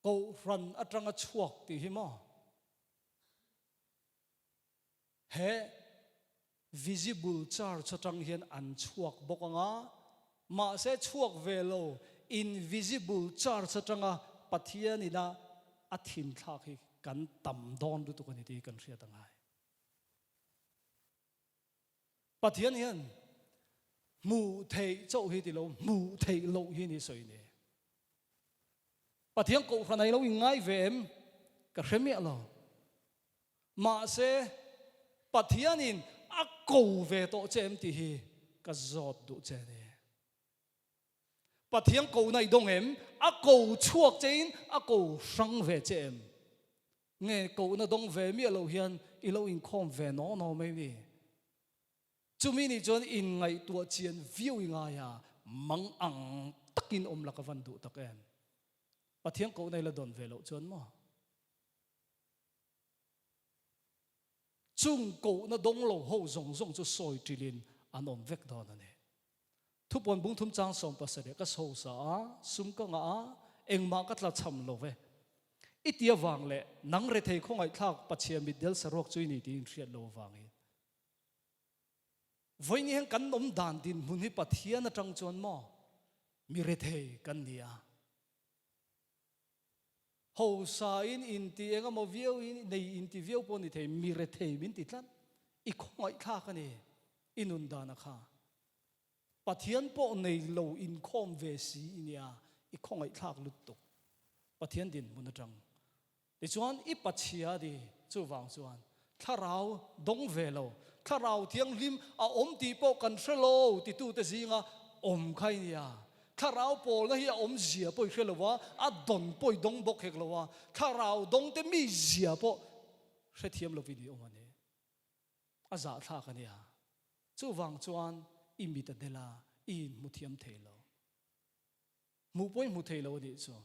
Kohhran aṭanga chhuak tih hi maw? He visible church atang hian an chhuak bawk ang a, mahse chhuak ve lo invisible church atanga Pathian ina a thinthlak hi kan tam dawn lutuk a ni tih hi kan hriat a ngai. Pathian hian hmuh theih chauh hi ti lo, hmuh theih loh hi ni sawi ni. Pathian kohhran a i lo inngai ve em? Ka hre miah lo. Mahse, Pathianin a ko ve tawh che em tih hi ka zawt duh che a ni. Pathian kohna i dawng em? A ko chhuak chein a ko hrang ve che em? Nge kohna dawng ve miah lo hian i lo inkhawm ve naw naw mai mi? Chumi nih chuan inngaihtuah chian viau i ngai a, mang ang takin awm la ka van duh tak em? Pathian kohna i la dawn ve loh chuan maw? Chung kohna dawng lo ho zawng zawng chu sawi ṭilin an awm vek dawn a ni. Thupuan bung thum chang 17 ka sosa a, sum ka ngah a, engmah ka tla cham lo ve. I ti avang leh nang rethei khawngaihthlak Pathian mitdel saruak chu i ni tiin hriat lo avangin. Vawiin hian kan awm dan dinhmun hi Pathian atang chuan maw mi rethei kan ni a. Hausa in inti eng emaw viau in nei inti viau pawh ni thei, mi rethei min ti tlat. I khawngaihthlak a ni, i nun dan a kha. Pathian pawh nei lo inkhawm ve si i nia, i khawngaihthlak lutuk. Pathian dinhmun atang. Tichuan i Pathian i. Chuvang chuan Thlarau dawng ve lo, Thlarau Thianghlim a awm tih pawh kan hre lo titute zinga awm kha i nia. Thlarau pawlna hi a awm zia pawh i hre lo a, a dawn pawh i dawng bawk hek lo a, Thlarau dawngte mi zia pawh hrethiam lovin i awm a ni. A zahthlak a nia. Chuvang chuan i mit a del a, i inhmu thiam thei lo. Hmuh pawh i hmu thei lo a nih chu.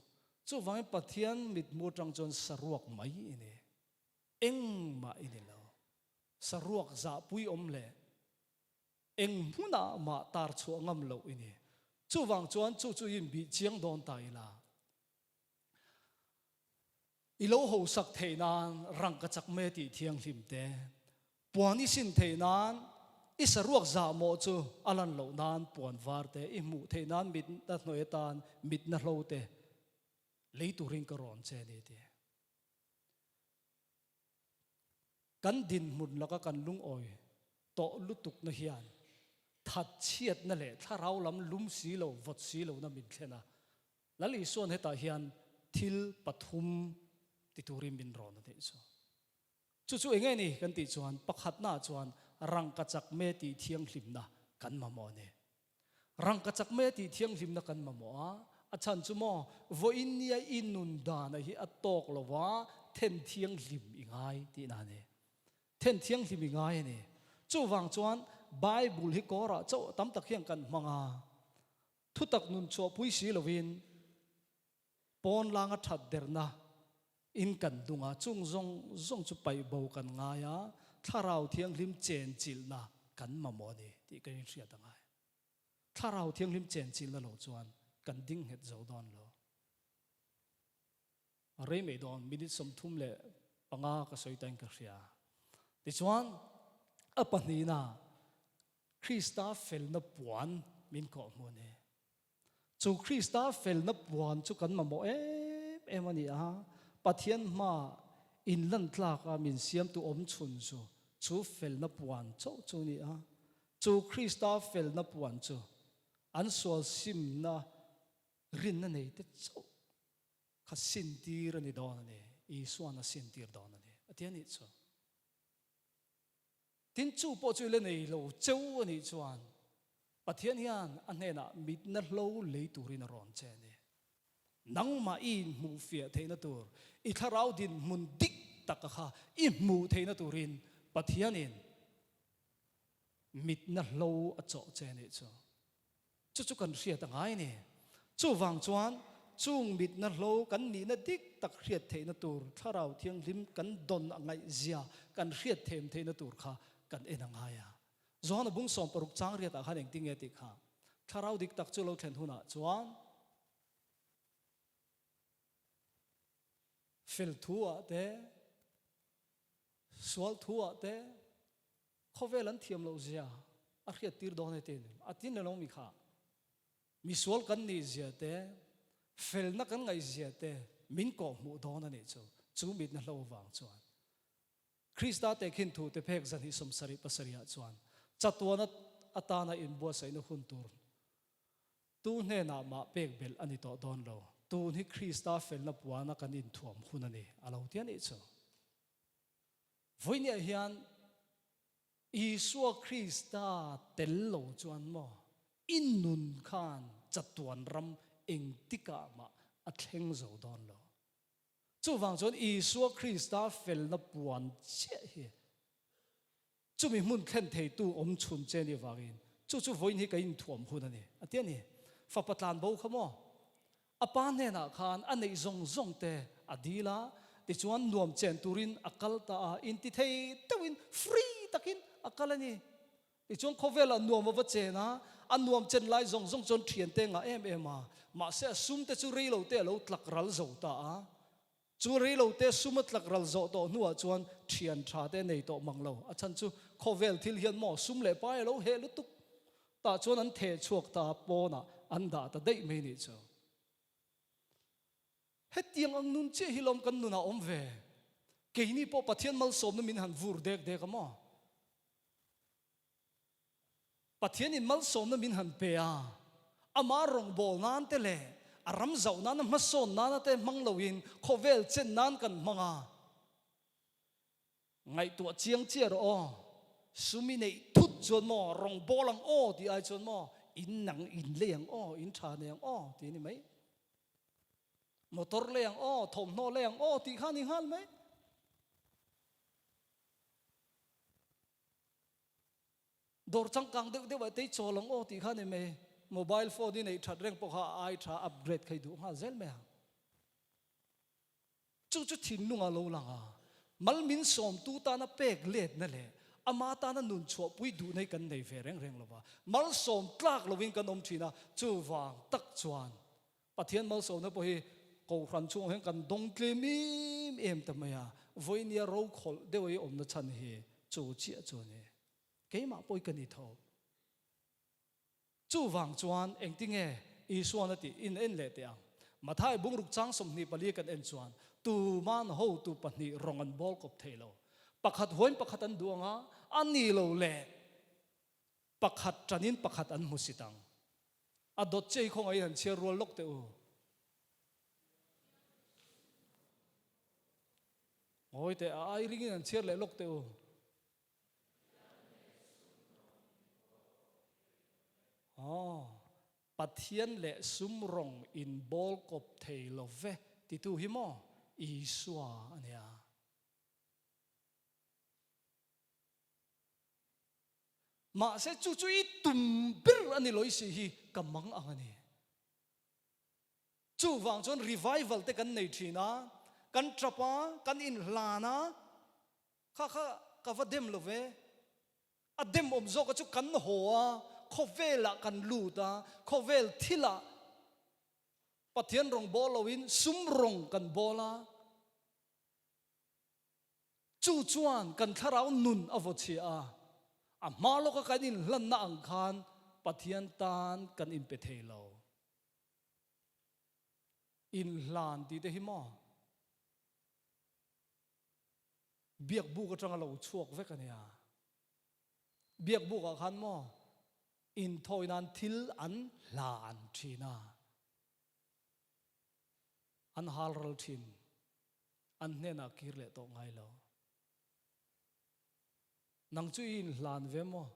Chuvangin Pathian mithmu atang chuan saruak mai i ni. Engmah i ni lo. Saruak zahpui awm leh eng hmunah mah tar chhuah ngam loh i ni. Chuvang chuan chu chu i inbih chiang dawn ta ila. I lo hosak theih nan rangka chak mai tih thianghlim te, puan i sin theih nan i saruak zahmawh chu a lan loh nan puan var te, i hmuh theih nan mitna hnuai atan mitna hlo te lei turin ka rawn che a ni ti. Kan dinhmun laka kan lungawi tawh lutukna hian thatchhiatna leh thlarau lam lum si lo, vawt si lohna min thlen a. Lal Isua'n hetah hian thil pathum ti turin min rawn a tih chu. Chu chu eng nge ni kan tih chuan pakhatnaah chuan rangkachak me tih thianghlimna kan mamawh a ni. Rangkachak mai a tih thianghlimna kan mamawh a, a chhan chu maw vawiin nia i nun dana hi a tawk lo va, then thianghlim i ngai tihna a ni. Then thianghlim i ngai a ni. Chuvang chuan Bible hi kawrah chauh tam tak hian kan hmang a, thutak nun chhuahpui si lovin pawn langa that derna in kan dung a, chung zawng zawng chu paih bo kan ngai a, Thlarau Thianghlim chenchilhna kan mamawh a ni tih ka inhriat a ngai. Thlarau Thianghlim chenchilhna lo chuan kan ding nghet zo dawn lo. A rei mai dawn, minute 35 ka sawi ta in ka hria. Tichuan, a pahnihna, Krista felna puan min kawhhmuh a ni. Chu Krista felna puan chu kan mamawh em em a ni a, Pathian hmaa inlan tlaka min siamtu awm chhun chu chu felna puan chauh chu a ni a. Chu Krista felna puan chu an sual simna rinna neite chauh kha sintir a ni dawn a ni, Isua'n a sintir dawn a ni, a ti a nih chu. Tin, chu pawh chu i la nei lo cheu a nih chuan Pathian hian a hnenah mitna hlo lei turin a rawn che a ni. Nangmah i inhmuh fiah theihna tur, i thlarau dinhmun dik taka kha i hmuh theihna turin Pathianin mitna hlo a chawh che a nih chu. Chu chu kan hriat a ngai a ni. Chuvang chuan chung mitna hlo kan nihna dik tak hriat theihna tur Thlarau Thianghlim kan dawn a ngaihzia kan hriat them theihna tur kha kan en a ngai a. Johana bung 60 chang riatah khan engtin nge tih kha Thlarau dik tak chu lo thlen hunah chuan fel thu ah te, sual thu ah te, Khawvel an thiam loh zia a hriat tir dawn e tin a tin le lo mi kha. Misual kan nih zia te, felna kan ngaih zia te min kawh hmuh dawn a nih chu, chu mitna hlo vang chuan. Krista tehkhin thu te phek 277 ah chuan chatuana atana inbuatsaihna hun tur tu hnenah mah pek belh a ni tawh dawn lo. Tun hi Krista felna puana kan inthuam hun a ni a lo ti a nih chu. Vawinia hian Isua Krista tel lo chuan maw i nun khan chatuan ram engtikah mah a thleng zo dawn lo. Chuvang chuan Isua Krista felna puan chiah hi chumi hmun thlen theitu awm chhun che ni vangin chu chu vawiin hi ka inthuam hun a ni a ti a ni. Fapa tlanbo kha maw A pa hnenah khan a neih zawng zawng te a dil a, tichuan nuam chen turin a kal ta a, intithei deuhin free takin a kal a ni. Tichuan khawvelah nuam a va chen a, a nuam chen lai zawng zawng chuan thiante ngah em em a, mahse a sum te chu reilo te a lo tlak ral zo ta a. Chu reilo te sum a tlak ral zawh tawh hnuah chuan thian tha te nei tawh mang lo. A chhan chu khawvel thil hian maw sum leh pai a lo heh lutuk. Tah chuan an theh chhuak ta pawnah an dah ta daih mai nih chu. Hetiang ang nun chiah hi lawm kan nunah awm ve. Keini pawh Pathian malsawmna min han vur dek dek a maw? Pathianin malsawmna min han pe a, amah rawngbâwl nân te leh a ram zauh nâna hmasawn nâna te hmang loin khawvêl chen nân kan hmang a. Ngaihtuah chiang chiah rawh aw. Sum i neih thut chuan maw rawng bawl ang aw tih ai chuan maw in nang in lei ang aw, in tha nei ang aw tih a ni mai. Motor lei ang aw, thawmhnaw lei ang aw tih kha a ni nghal mai. Dawr changkang deuh deuh ah te i chawl ang aw tih kha a ni mai. Mobile phone i neih that reng pawh kha a ai tha upgrade kha i duh nghal zel mai ang. Chu chu thinlung a lo lang a, mal min sawmtu tana pek letna leh ama tana nun chhuahpui duhna hi kan nei ve reng reng lo va, malsawm tlak lovin kan awm thin a, chuvang tak chuan Pathian malsawmna pawh hi Kohhran chhungah hian kan dawng tlem em em ta mai a, vawinia rokhawlh deuh a i awmna chhan hi chu chiah chu a ni. Keimah pawh hi ka ni tho. Chuvang chuan engtinge Isuan a tih in en leh teh ang. Mathai bungruk chang 24 kan en chuan tuman hotu pahnih rawng an bawl kawp thei lo. Pakhat huain pakhat an duh ang a, a ni lo leh pakhat tanin pakhat an hmusit ang. A dawt che hi khawngaihin han chhiar rual lawk teh u. Ngawi teh, a ai ringin han chhiar leh lawk teh u. Aw, Pathian leh sum rawng in bawl kawp thei lo ve titu hi maw Isua a nia. Mahse chu chu i tum ber a ni lawih si hi ka mang ang a ni. Chuvang chuan revival te kan nei thin a, kan tap a, kan inhlan a, Kha kha ka va dem lo ve. A dem awm zawka chu kan haw a, khawvelah kan lut a, khawvel thilah Pathian rawng bawl loin sum rawng kan bawl a, chu chuan kan thlarau nun a vaw chhia a, a hma lawka kan inhlanna ang khan Pathian tan kan inpe thei lo. Inhlan tih te hi maw? Biakbuk atanga lo chhuak vek a nia. Biakbukah khan maw inthawi nan thil an hlan thin a, an hal ral thin, an hnenah kir leh tawh ngai lo. Nang chu i inhlan ve maw?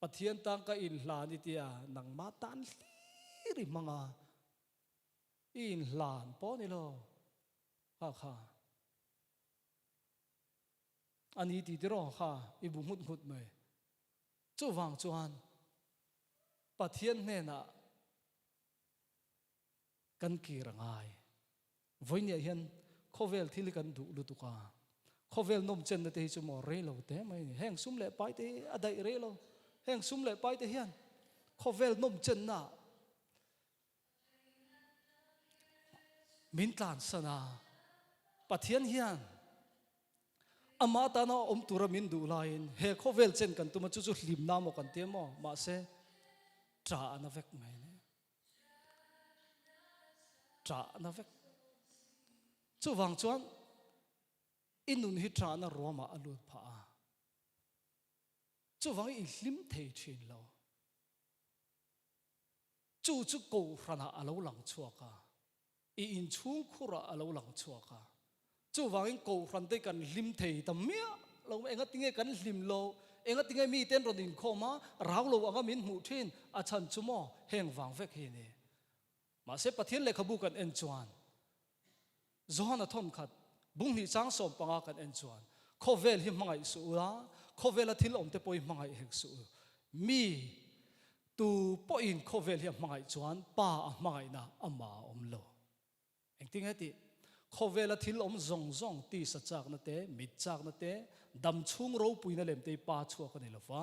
Pathian tan ka inhlan i tia, nangmah tan hlir i hmang a. I inhlan pawh ni lo kha kha a ni ti tiraw kha i bu nghut nghut mai. Chuvang chuan Pathian hnenah kan kir a ngai. Vawinia hian khawvel thil hi kan duh lutuk a, khawvel nawmchenna te hi chu maw rei lo te mai a ni. Heng sum leh pai te hi a daih rei lo. Heng sum leh pai te hian khawvel nawmchenna Min tlansan a, Pathian hian amah tana awm tura min duh laiin he khawvel chen kan tum a, chu chu hlimna maw kan ti a maw? Mahse, ṭah a na vek mai a ni. Ṭah a na vek. Chuvang chuan i nun hi ṭahna ruamah a lut phah a, chuvangin i hlim thei ṭhin lo. Chu chu Kohhranah a lo lang chhuak a, i inchhungkhurah a lo lang chhuak a. Chuvangin Kohhrante kan hlim thei ta miah lo, engatinge kan hlim lo, engatinge mite an rawn inkhawm a, rau lo anga min hmuh thin, a chhan chu maw heng vang vek hi a ni. Mahse Pathian lehkhabu kan en chuan Johana thawnkhat bunghnih chang 15 kan en chuan khawvel hi hmangaih suh u a, khawvela thil awmte pawh hi hmangaih hek suh u. Mi tu pawhin khawvel hi a hmangaih chuan Pa a hmangaihna amah a awm lo. Engtin nge tih? Khawvela thil awm zawng zawng tisa chakna te, mit chakna te, dam chhung ropuina lem te hi Pa chhuak a ni lo va,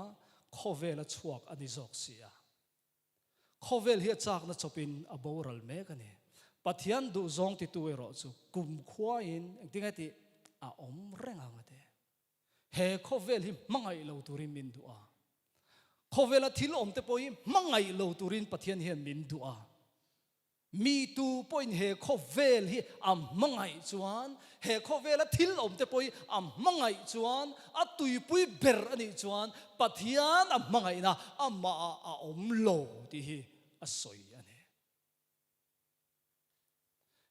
khawvela chhuak a ni zawk si a. Khawvel hi a chakna chawpin a boral mek a ni. Pathian duhzawng titu erawh chu kumkhuain engtinge tih a awm reng ang a ti. He khawvel hi hmangaih lo turin min duh a. Khawvela thil awmte pawh hi hmangaih lo turin Pathian hian min duh a. Mi tu pawhin he khawvel hi a hmangaih chuan, he khawvela thil awmte pawh hi a hmangaih chuan, a tuipui ber a nih chuan Pathian a hmangaihna amahah a awm lo tih hi a sawi a ni.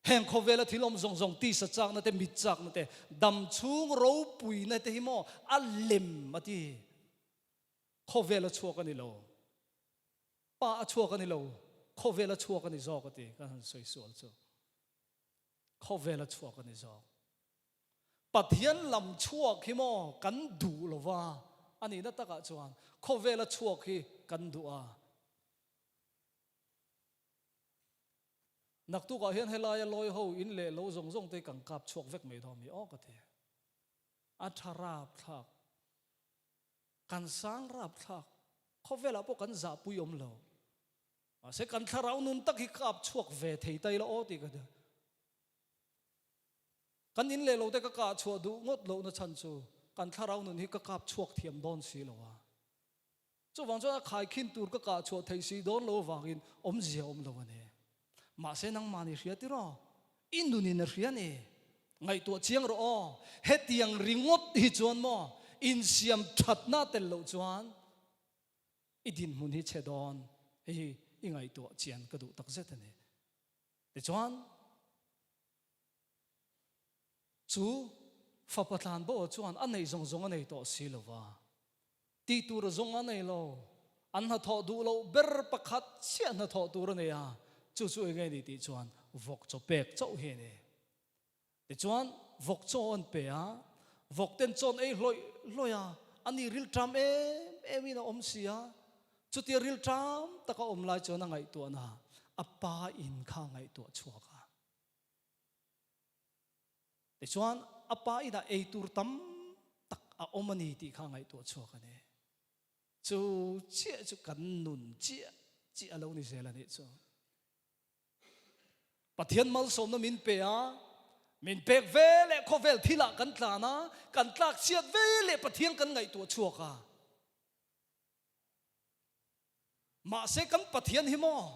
Heng khawvela thil awm zawng zawng tisa chakna te, mit chakna te, dam chhung ropuina te hi maw a lem a ti. Khawvela chhuak a ni lo. Pa a chhuak a ni lo, khawvela chhuak a ni zawk a ti. Kan han sawi sual chu. Khawvela chhuak a ni zawk. Pathian lam chhuak hi maw kan duh lo va, a nihna takah chuan khawvela chhuak hi kan duh a. Naktukah hian helaia lawi ho in leh lo zawng zawng te kan kap chhuak vek mai dawn mi aw ka ti. A tha rap thlak. Kan sang rap thlak. Khawvelah pawh kan zahpui awm lo. Mahse kan thlarau nun tak hi kap chhuak ve thei ta ila aw tih ka ti. Kan in leh lo te ka kah chhuah duh ngawt lohna chhan chu kan thlarau nun hi ka kap chhuak thiam dawn si lo a. Chuvang chuan a khaikhin tur ka kah chhuah theih si dawn lo avangin awmzia awm lo a ni. Mahse nangmah ni hria tiraw? I nunin a hria ni. Ngaihtuah chiang rawh aw. Hetiang ringawt hi chuan maw insiam thatna tel loh chuan i dinhmun hi chhe dawn. Hei hi i ngaihtuah chian ka duh takzet a ni. Tichuan. Chu fapa tlan bo chuan a nei zawng zawng a nei tawh si lo va, tih tur zawng a nei lo. An hnathawh duh loh ber pakhat chiah hnathawh tur a nei a, chu chu eng nge ni tih chuan vawk chaw pek chauh hi a ni. Tichuan vawk chaw an pe a, vawk ten chaw an ei hlawih hlawih a, a ni rilṭam em em in a awm si a. Chutia rilṭam taka awm lai chuan a ngaihtuahna a pa in kha a ngaihtuah chhuak a. Tichuan, a pa inah ei tur tam tak a awm a ni tih kha ngaihtuah chhuak a ni. Chu chiah chu kan nun chiah chiah a lo ni zel a nih chu. Pathian malsawmna min pe a, min pek ve leh khawvel thilah kan tlan a, kan tlak chhiat ve leh Pathian kan ngaihtuah chhuak a. Mahse kan Pathian hi maw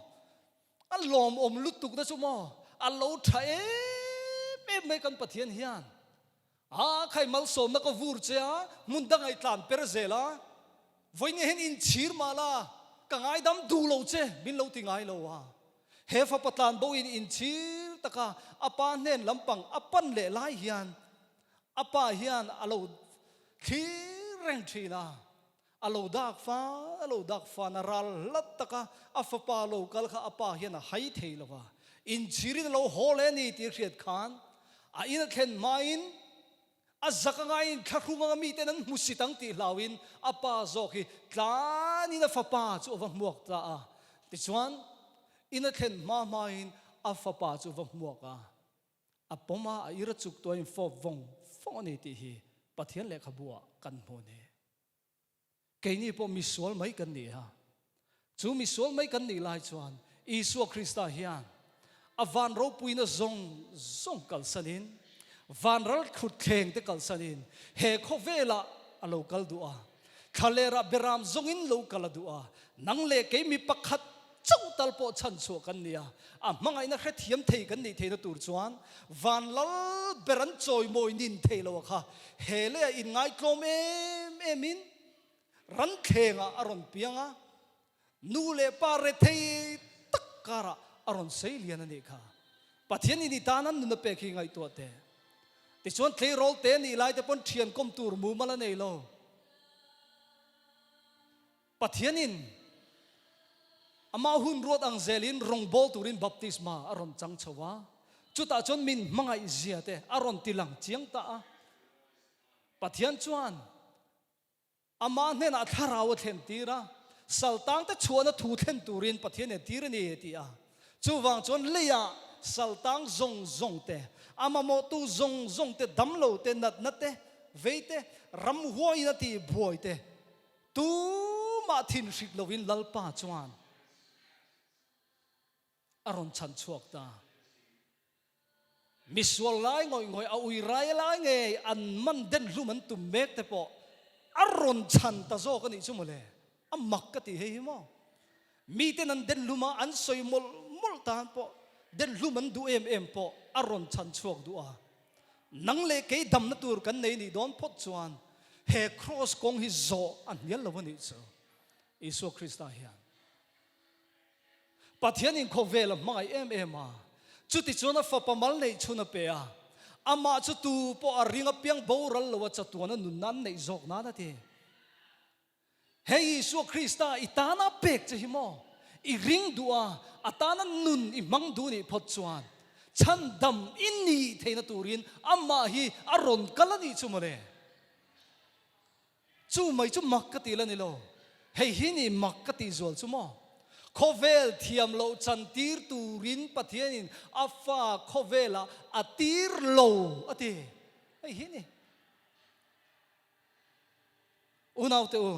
a lawmawm lutuk na chu maw a lo tha em em mai kan Pathian hian a khai malsawmna ka vur che a hmun dang ai tlan per zel a vawiin hian inchhir mah la ka ngaidam duh lo che min lo ti ngai lo a he fapa tlan bo in inchhir taka a pa hnen lampang a pan leh lai hian a pa hian a lo thlir reng thin a. A lo dak fan, a lo dak fan, a ral hlat tak a, a fapa lo kal kha a pa hian a hai thei lo va, inchhirin a lo haw leh a ni tih a hriat khan a in a thlen hmain a zak a ngaiin thlahrung anga miten an hmu sit ang tih hlauhin a pa zawk hi tlanin a fapa chu a va hmuak ta a. Tichuan, in a thlen hma hmain a fapa chu a va hmuak a. A pawm a, a ir a chuk tuain fawp vawng vawng a ni tih hi Pathian lehkhabu ah kan hmu a ni. Keini pawh misual mai kan ni a, chu misual mai kan nih lai chuan Isua Krista hian a van ropuina zawng zawng kalsanin, van ral thlutthleng te kalsanin he khawvelah a lo kal duh a, thlalerah beram zawngin lo kal a duh a, nang leh kei mi pakhat chauh tal pawh chhanchhuah kan ni a, a hmangaihna hrethiam thei kan nih theihna tur chuan van lal ber an chawimawi nin thei lo a kha he leiah inngaitlawm em emin ranthlengah a rawn piang a, nu leh pa rethei tak karah a rawn sei lian a nih kha. Pathian in i tan an nun a pek hi ngaihtuah teh. Tichuan tleirawl te nih lai te pawn thian kawm tur mumal a nei lo. Pathianin Amah hun ruat ang zelin rawngbâwl turin baptisma a rawn chang chho a, chutah chuan min hmangaih zia te a rawn ti lang chiang ta a. Pathian chuan Amah hnenah thlarau a thlen tir a, saltangte chhuahna thu thlen turin Pathian en tir a ni a ti a. Chuvang chuan leiah saltang zawng zawng te, a mamawhtu zawng zawng te, damlo te, natna te, vei te, ramhuaiin a tih buai te, Tumah thin hrik loin Lalpa chuan a rawn chhan chhuak ta. Misual lai ngawih ngawih a ui rai lai ngei an man den hlum an tum mek te pawh a rawn chhan ta zawk a nih chu mawle. A mak ka ti hei hi maw. Miten an den hlum a, an sawi mawlh mawlh tan pawh den hlum an duh em em pawh a rawn chhan chhuak duh a. Nang leh kei damna tur kan nei nih dawn phawt chuan he kraws kawng hi zawh a hnial lo a nih chu. Isua Krista hian Pathianin khawvel a hmangaih em em a. Chutichuan a Fapa mal neih chhun a pe a, amah chu tu pawh a ring apiang boral lo a chatuan a nunna an neih zawk nan a ti. Hei Isua Krista i tana pek che hi maw? I ring duh a, a tana nun i hmang duh nih phawt chuan chhandam i nih theihna turin amah hi a rawn kal a nih chu mawle. Chu mai chu mak ka tih la ni lo. Hei hi ni mak ka tih zual chu maw? Khawvel thiam loh chan tir turin Pathianin a fa khawvelah a tir lo a ti. Hei hi ni. Unaute u,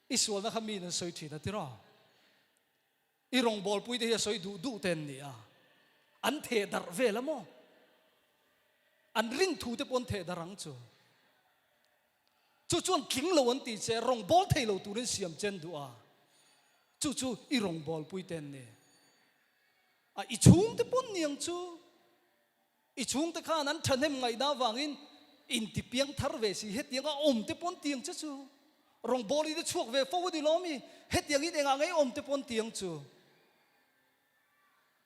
i sualna kha miin an sawi thin a tiraw? I rawngbawlpuite hi a sawi duh duh te an ni a, an theh darh vel a maw? An rin thu te pawh an theh darh ang chu. Chu chuan tling lo an tih che, rawngbâwl thei lo turin siam che an duh a, chu chu i rawngbawlpuite an ni. A, i chhungte pawh an ni ang chu. I chhungte khan an thahnem ngaihna avangin inti piang thar ve si, hetiang a awm te pawn tiang che chu. Rawngbâwl in a chhuak ve fo a ni lawm i, hetiang in engah ngei awm te pawn tiang chu.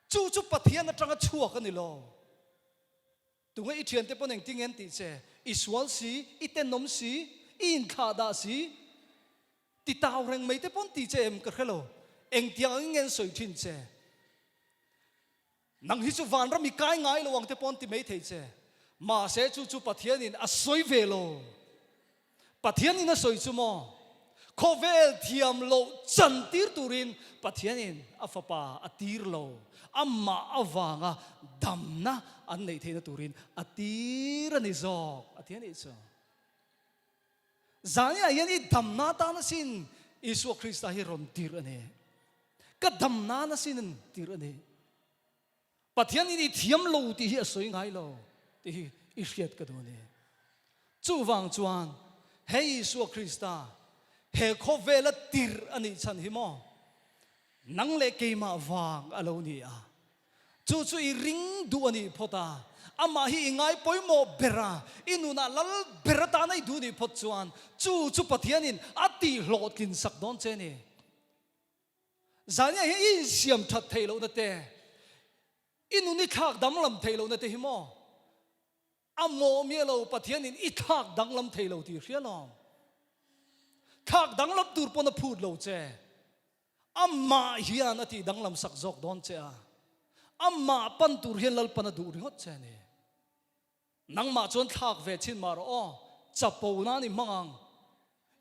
Chu chu Pathian atanga chhuak a ni lo. Tunge i thiante pawn engtin nge an tih che? I sual si, i tenawm si, i inthlahdah si, ti tau reng mai te pawn ti che em ka hre lo. Engtiang angin nge an sawi thin che? Nang hi chu vanram i kai ngai lo ang te pawh an ti mai thei che. Mahse chu chu Pathianin a sawi ve lo. Pathianin a sawi chu maw? Khawvel thiam loh chan tir turin Pathianin a fapa a tir lo. Amah avanga damna an neih theihna turin a tir a ni zawk a ti a nih chu. Zaniah hian i damna tan asin Isua Krista hi rawn tir a ni. Ka dam nan asin an tir a ni. Pathian in i thiam lo tih hi a sawi ngai lo tih hi i hriat ka duh a ni. Chuvang chuan hei Isua Krista he khawvela tir a nih chhan hi maw nang leh keimah vang a lo ni a. Chu chu i ring duh a nih phawt a, amah hi i ngai pawimawh ber a, i nunah lal ber atana i duh nih phawt chuan chu chu Pathianin a tihhlawhtlin sak dawn che a ni. Zania hi i insiam that theih lohna te, i nun i thlak danglam theih lohna te hi maw? A mawh miah lo, Pathianin i thlak danglam thei lo tih hria lawm. Thlak danglam tur pawn a phut lo che. Amah hian a tih danglam sak zawk dawn che a. Amah pan tur hian Lalpan a duh ringawt che a ni. Nangmah chuan thlak ve chin mah rawh aw, chapo nan i hmang ang.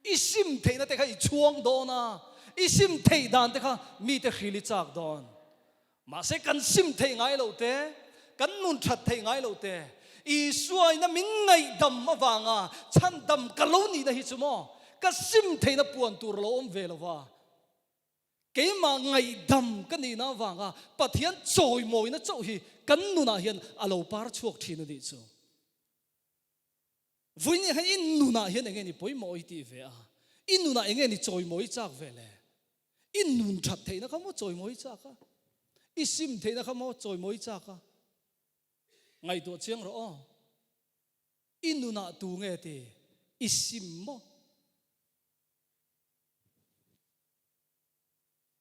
I sim theihna te kha i chhuang dawn a, i sim theih dan te kha mite hril i chak dawn. Mahse kan sim theih ngai loh te, kan nun that theih ngai loh te, Isua ina min ngaihdam avanga chhandam ka lo nihna hi chu maw, ka sim theihna puan tur a lo awm ve lo va. Keimah ngaihdam ka nihna avanga Pathian chawimawina chauh hi kan nunah hian a lo par chhuak thin a nih chu. Vawiin hian i nunah hian enge ni pawimawh i tih ve a? I nunah enge ni chawimawi i chak ve le? I nun that theihna kha maw chawimawi i chak a? I sim theihna kha maw chawimawi i chak a? Ngaihtuah chiang rawh aw. I nunah tu nge ti? I sim maw?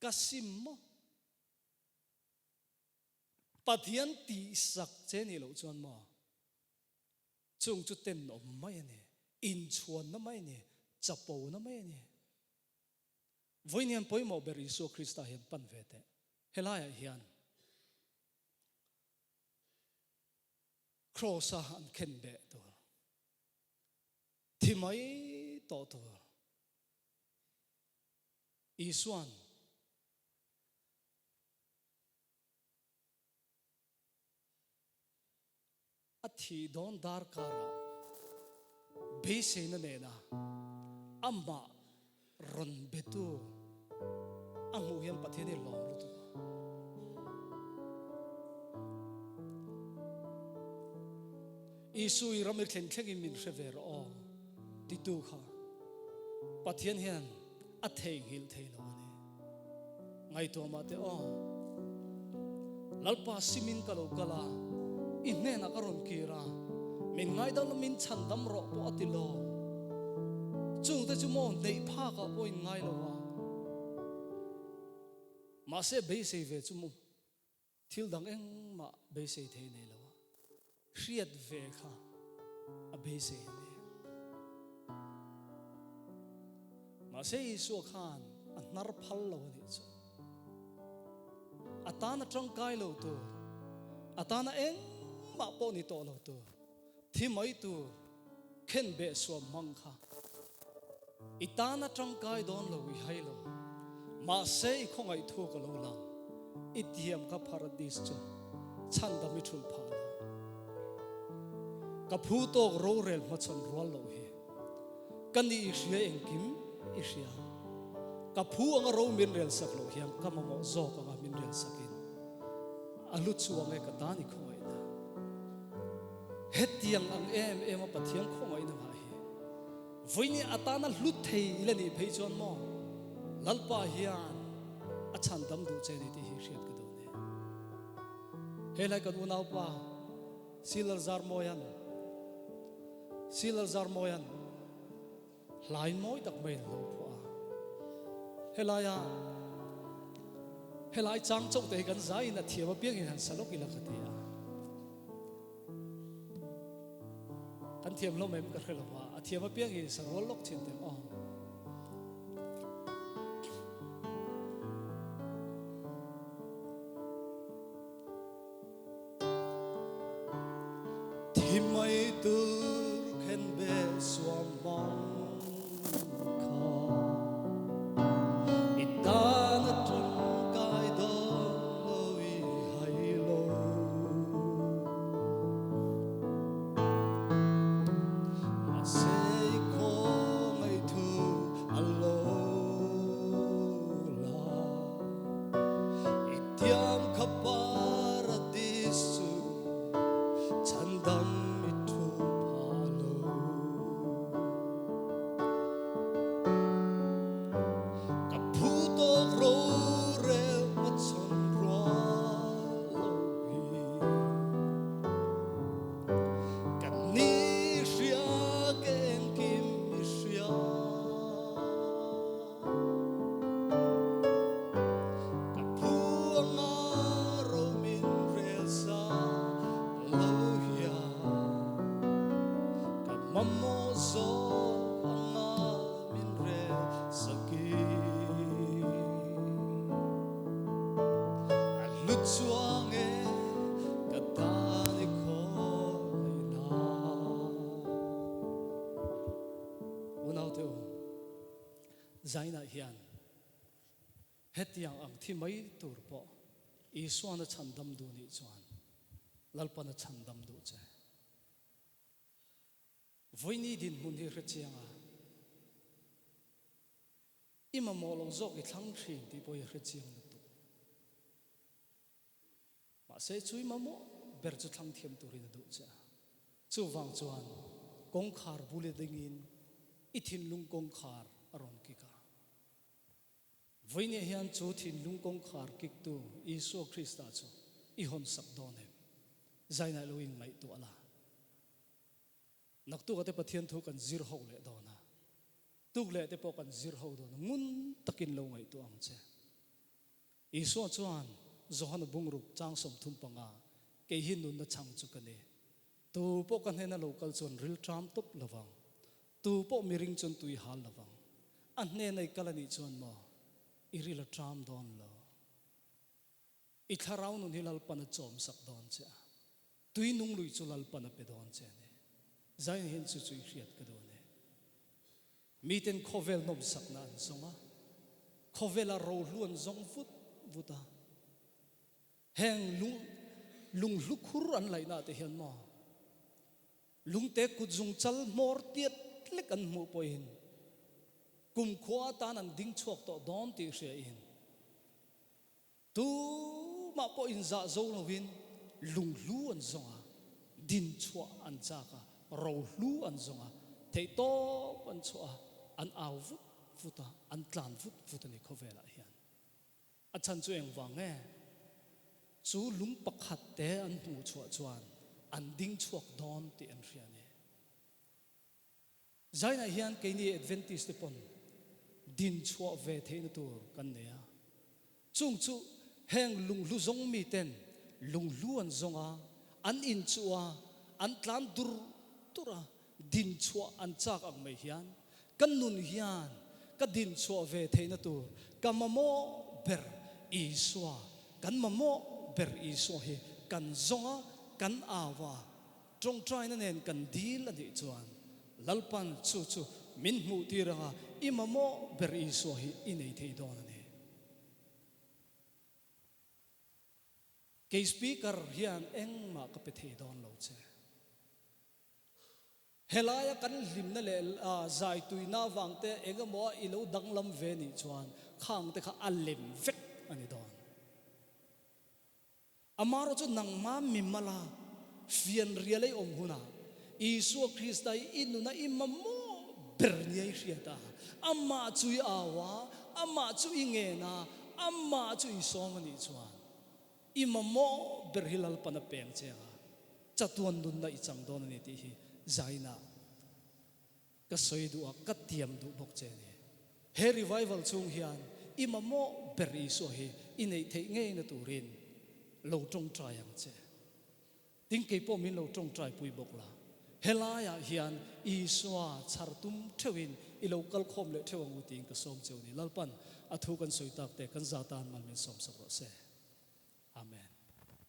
Ka sim maw? Pathian tihsak che nih loh chuan maw? Chung chu tenawm mai a ni, inchhuanna mai a ni, chapona mai a ni. Vawiin hian pawimawh ber Isua Krista hian pan ve teh. Helaiah hian Kraws-a an khenbeh tur, thi mai tawh tur Isua'n A thih dawn darkarah beiseina nena amah rawn betu a hmuh hian Pathian hi lawm lutuk a. Isu i ram i thleng thlengin min hre ve rawh aw titu kha Pathian hian a theihnghilh thei lo a ni. Ngaihtuah mah teh aw. Lalpa simin ka lo kal a, i hnenah ka rawn kir a, min ngaidam la min chhandam rawh pawh a ti lo. Chungte chu maw neih phakah pawh in ngai lo a. Mahse beisei ve chu maw. Thil dang engmah beisei thei nei lo a, hriat ve kha a beisei a ni. Mahse Isua khan a hnar phal lo a nih chu. A tana tangkai lo tur, a tana engmah pawh ni tawh lo tur, thi mai tur khenbeh suam hmang kha i tana tangkai dawn lo i hai lo. Mahse i khawngaih thu ka lo lang, i tiam kha Paradis chu chhandam i thulh phah lo. Ka phu tawk rorel hmachhawn rual loh hi. Ka ni i hria engkim i hria. Ka phu anga ro min rel sak loh hian ka mamawh zawk anga min rel sakin a hlu chuang e ka tan i khawngaihna. Hetiang ang em em a Pathian khawngaihna ngah hi vawiin atana hlu thei ila nih phei chuan maw Lalpa hian a chhandam duh che ni tih hi hriat ka duh ni. Helai kan unaupa Silar Zarmawian Silar Zarmawian hlai mawi tak maiin a lo phuah a. Helaia helai chang chauh te hi kan zaiin a thiam apiangin han sa lawk ila ka ti a. Kan thiam hlawm em ka hre lo va, a thiam apiangin sa rual lawk thin teh aw. Thi mai tur khen be suam bang kha i tan a tangkai dawn lo i hai lo. Mahse i khawngaih thu a lo la. I tiam kha paradis chu chhandam i thu pha lo. Ka phu tawk rorel hmachhawn rual lo hi. Ka ni hria ka engkim i hria. Ka phu anga ro min rel sa lo hian ka mamawh zawk anga min rel saki. A hlu chuang e ka tan i khawngaihna. Unaute u. Zainah hian hetiang ang thi mai tur pawh Isuan a chhandam duh nih chuan Lalpan a chhandam duh che. Vawiini dinhmun hi hrechiang a, i mamawh lo zawk i thlang thin tih pawh hi hrechiang lutuk. Mahse chui mamawh ber chu thlang thiam turin a duh che a. Chuvang chuan kawngkhar bula dingin i thinlung kawngkhar a rawn kik a. Vawinia hian chu thinlung kawngkhar kiktu Isua Krista chu i hawnsak dawn em? Zainah lo inngaihtuah la. Naktuk ate Pathian thu kan zir ho leh dawn a, tuk leh te pawh kan zir ho dawn a, ngun takin lo ngaihtuah ang che. Isua chuan Johana bungruk chang 35, Kei hi nunna chhang chu ka ni. Tu pawh ka hnena lo kal chuan ril ṭam tawp lo vang. Tu pawh miring chuan tui hal lo vang. A hnena i kal a nih chuan maw, i ril a ṭam dawn lo. I thlarau nun hi Lalpan a chawmsak dawn che a, tui nung lui chu Lalpan a pe dawn che a ni. Zaina hian chu chu i hriat ka duh a ni. Miten khawvel nawmsakna an zawng a, khawvela rohlu an zawng vut vut a. Heng lung lunghlu khur an laihna te hian maw lungte kutzung chal hmawr tiat lek an hmuh pawhin kumkhua atan an ding chhuak tawh dawn tih hriain Tumah pawh inzah zo lovin lunghlu an zawng a, dinchhuah an chak a, rohlu an zawng a, theihtawp an chhuah a, an au vut vut a, an tlan vut vut a ni khawvelah hian. A chhan chu engvang nge? Chu lung pakhat te an hmuhchhuah chuan an dingchhuak dawn tih an hria a ni. Zainah hian keini Adventist te pawn din chhuah ve theihna tur kan nei a. Chung chu heng lunghlu zawng miten lunghlu an zawng a, an inchuh a, an tlan dur dur a, din chhuah an chak ang mai hian ka nun hian ka din chhuah ve theihna tur ka mamawh ber Isua, kan mamawh ber Isua hi kan zawng a, kan au a, tawngtaina nen kan dil a nih chuan Lalpan chu chu min hmuh tir anga i mamawh ber Isua hi i nei thei dawn a ni. Kei Speaker hian engmah ka pe thei dawn lo che. Helaia kan hlimna leh zaituina avang te eng emaw a i lo danglam ve nih chuan khang te kha a lem vek a ni dawn. Amaherawh chu nangma mimala fianrial ei awm hunah Isua Krista hi i nuna i mamawh ber nia i hriat a, amah chu i au a, amah chu i ngen a, amah chu i sawm a nih chuan i mamawh ber hi Lalpan a peng che ang a, chatuan nunna i chang dawn a ni tih hi zainah Ka sawi duh a, ka tiam duh bawk che a ni. He revival chhung hian i mamawh ber Isua hi i neih theih ngeina turin lo tawngtai ang che. Tin, kei pawh min lo tawngtai pui bawk la. Helaiah hian Isua chhar tum theuhin i lo kal khawm leh theuh ang u tiin ka sawm cheu a ni. Lalpan a thu kan sawi tak te kan za tan mal min sawmsak rawh se. Amen.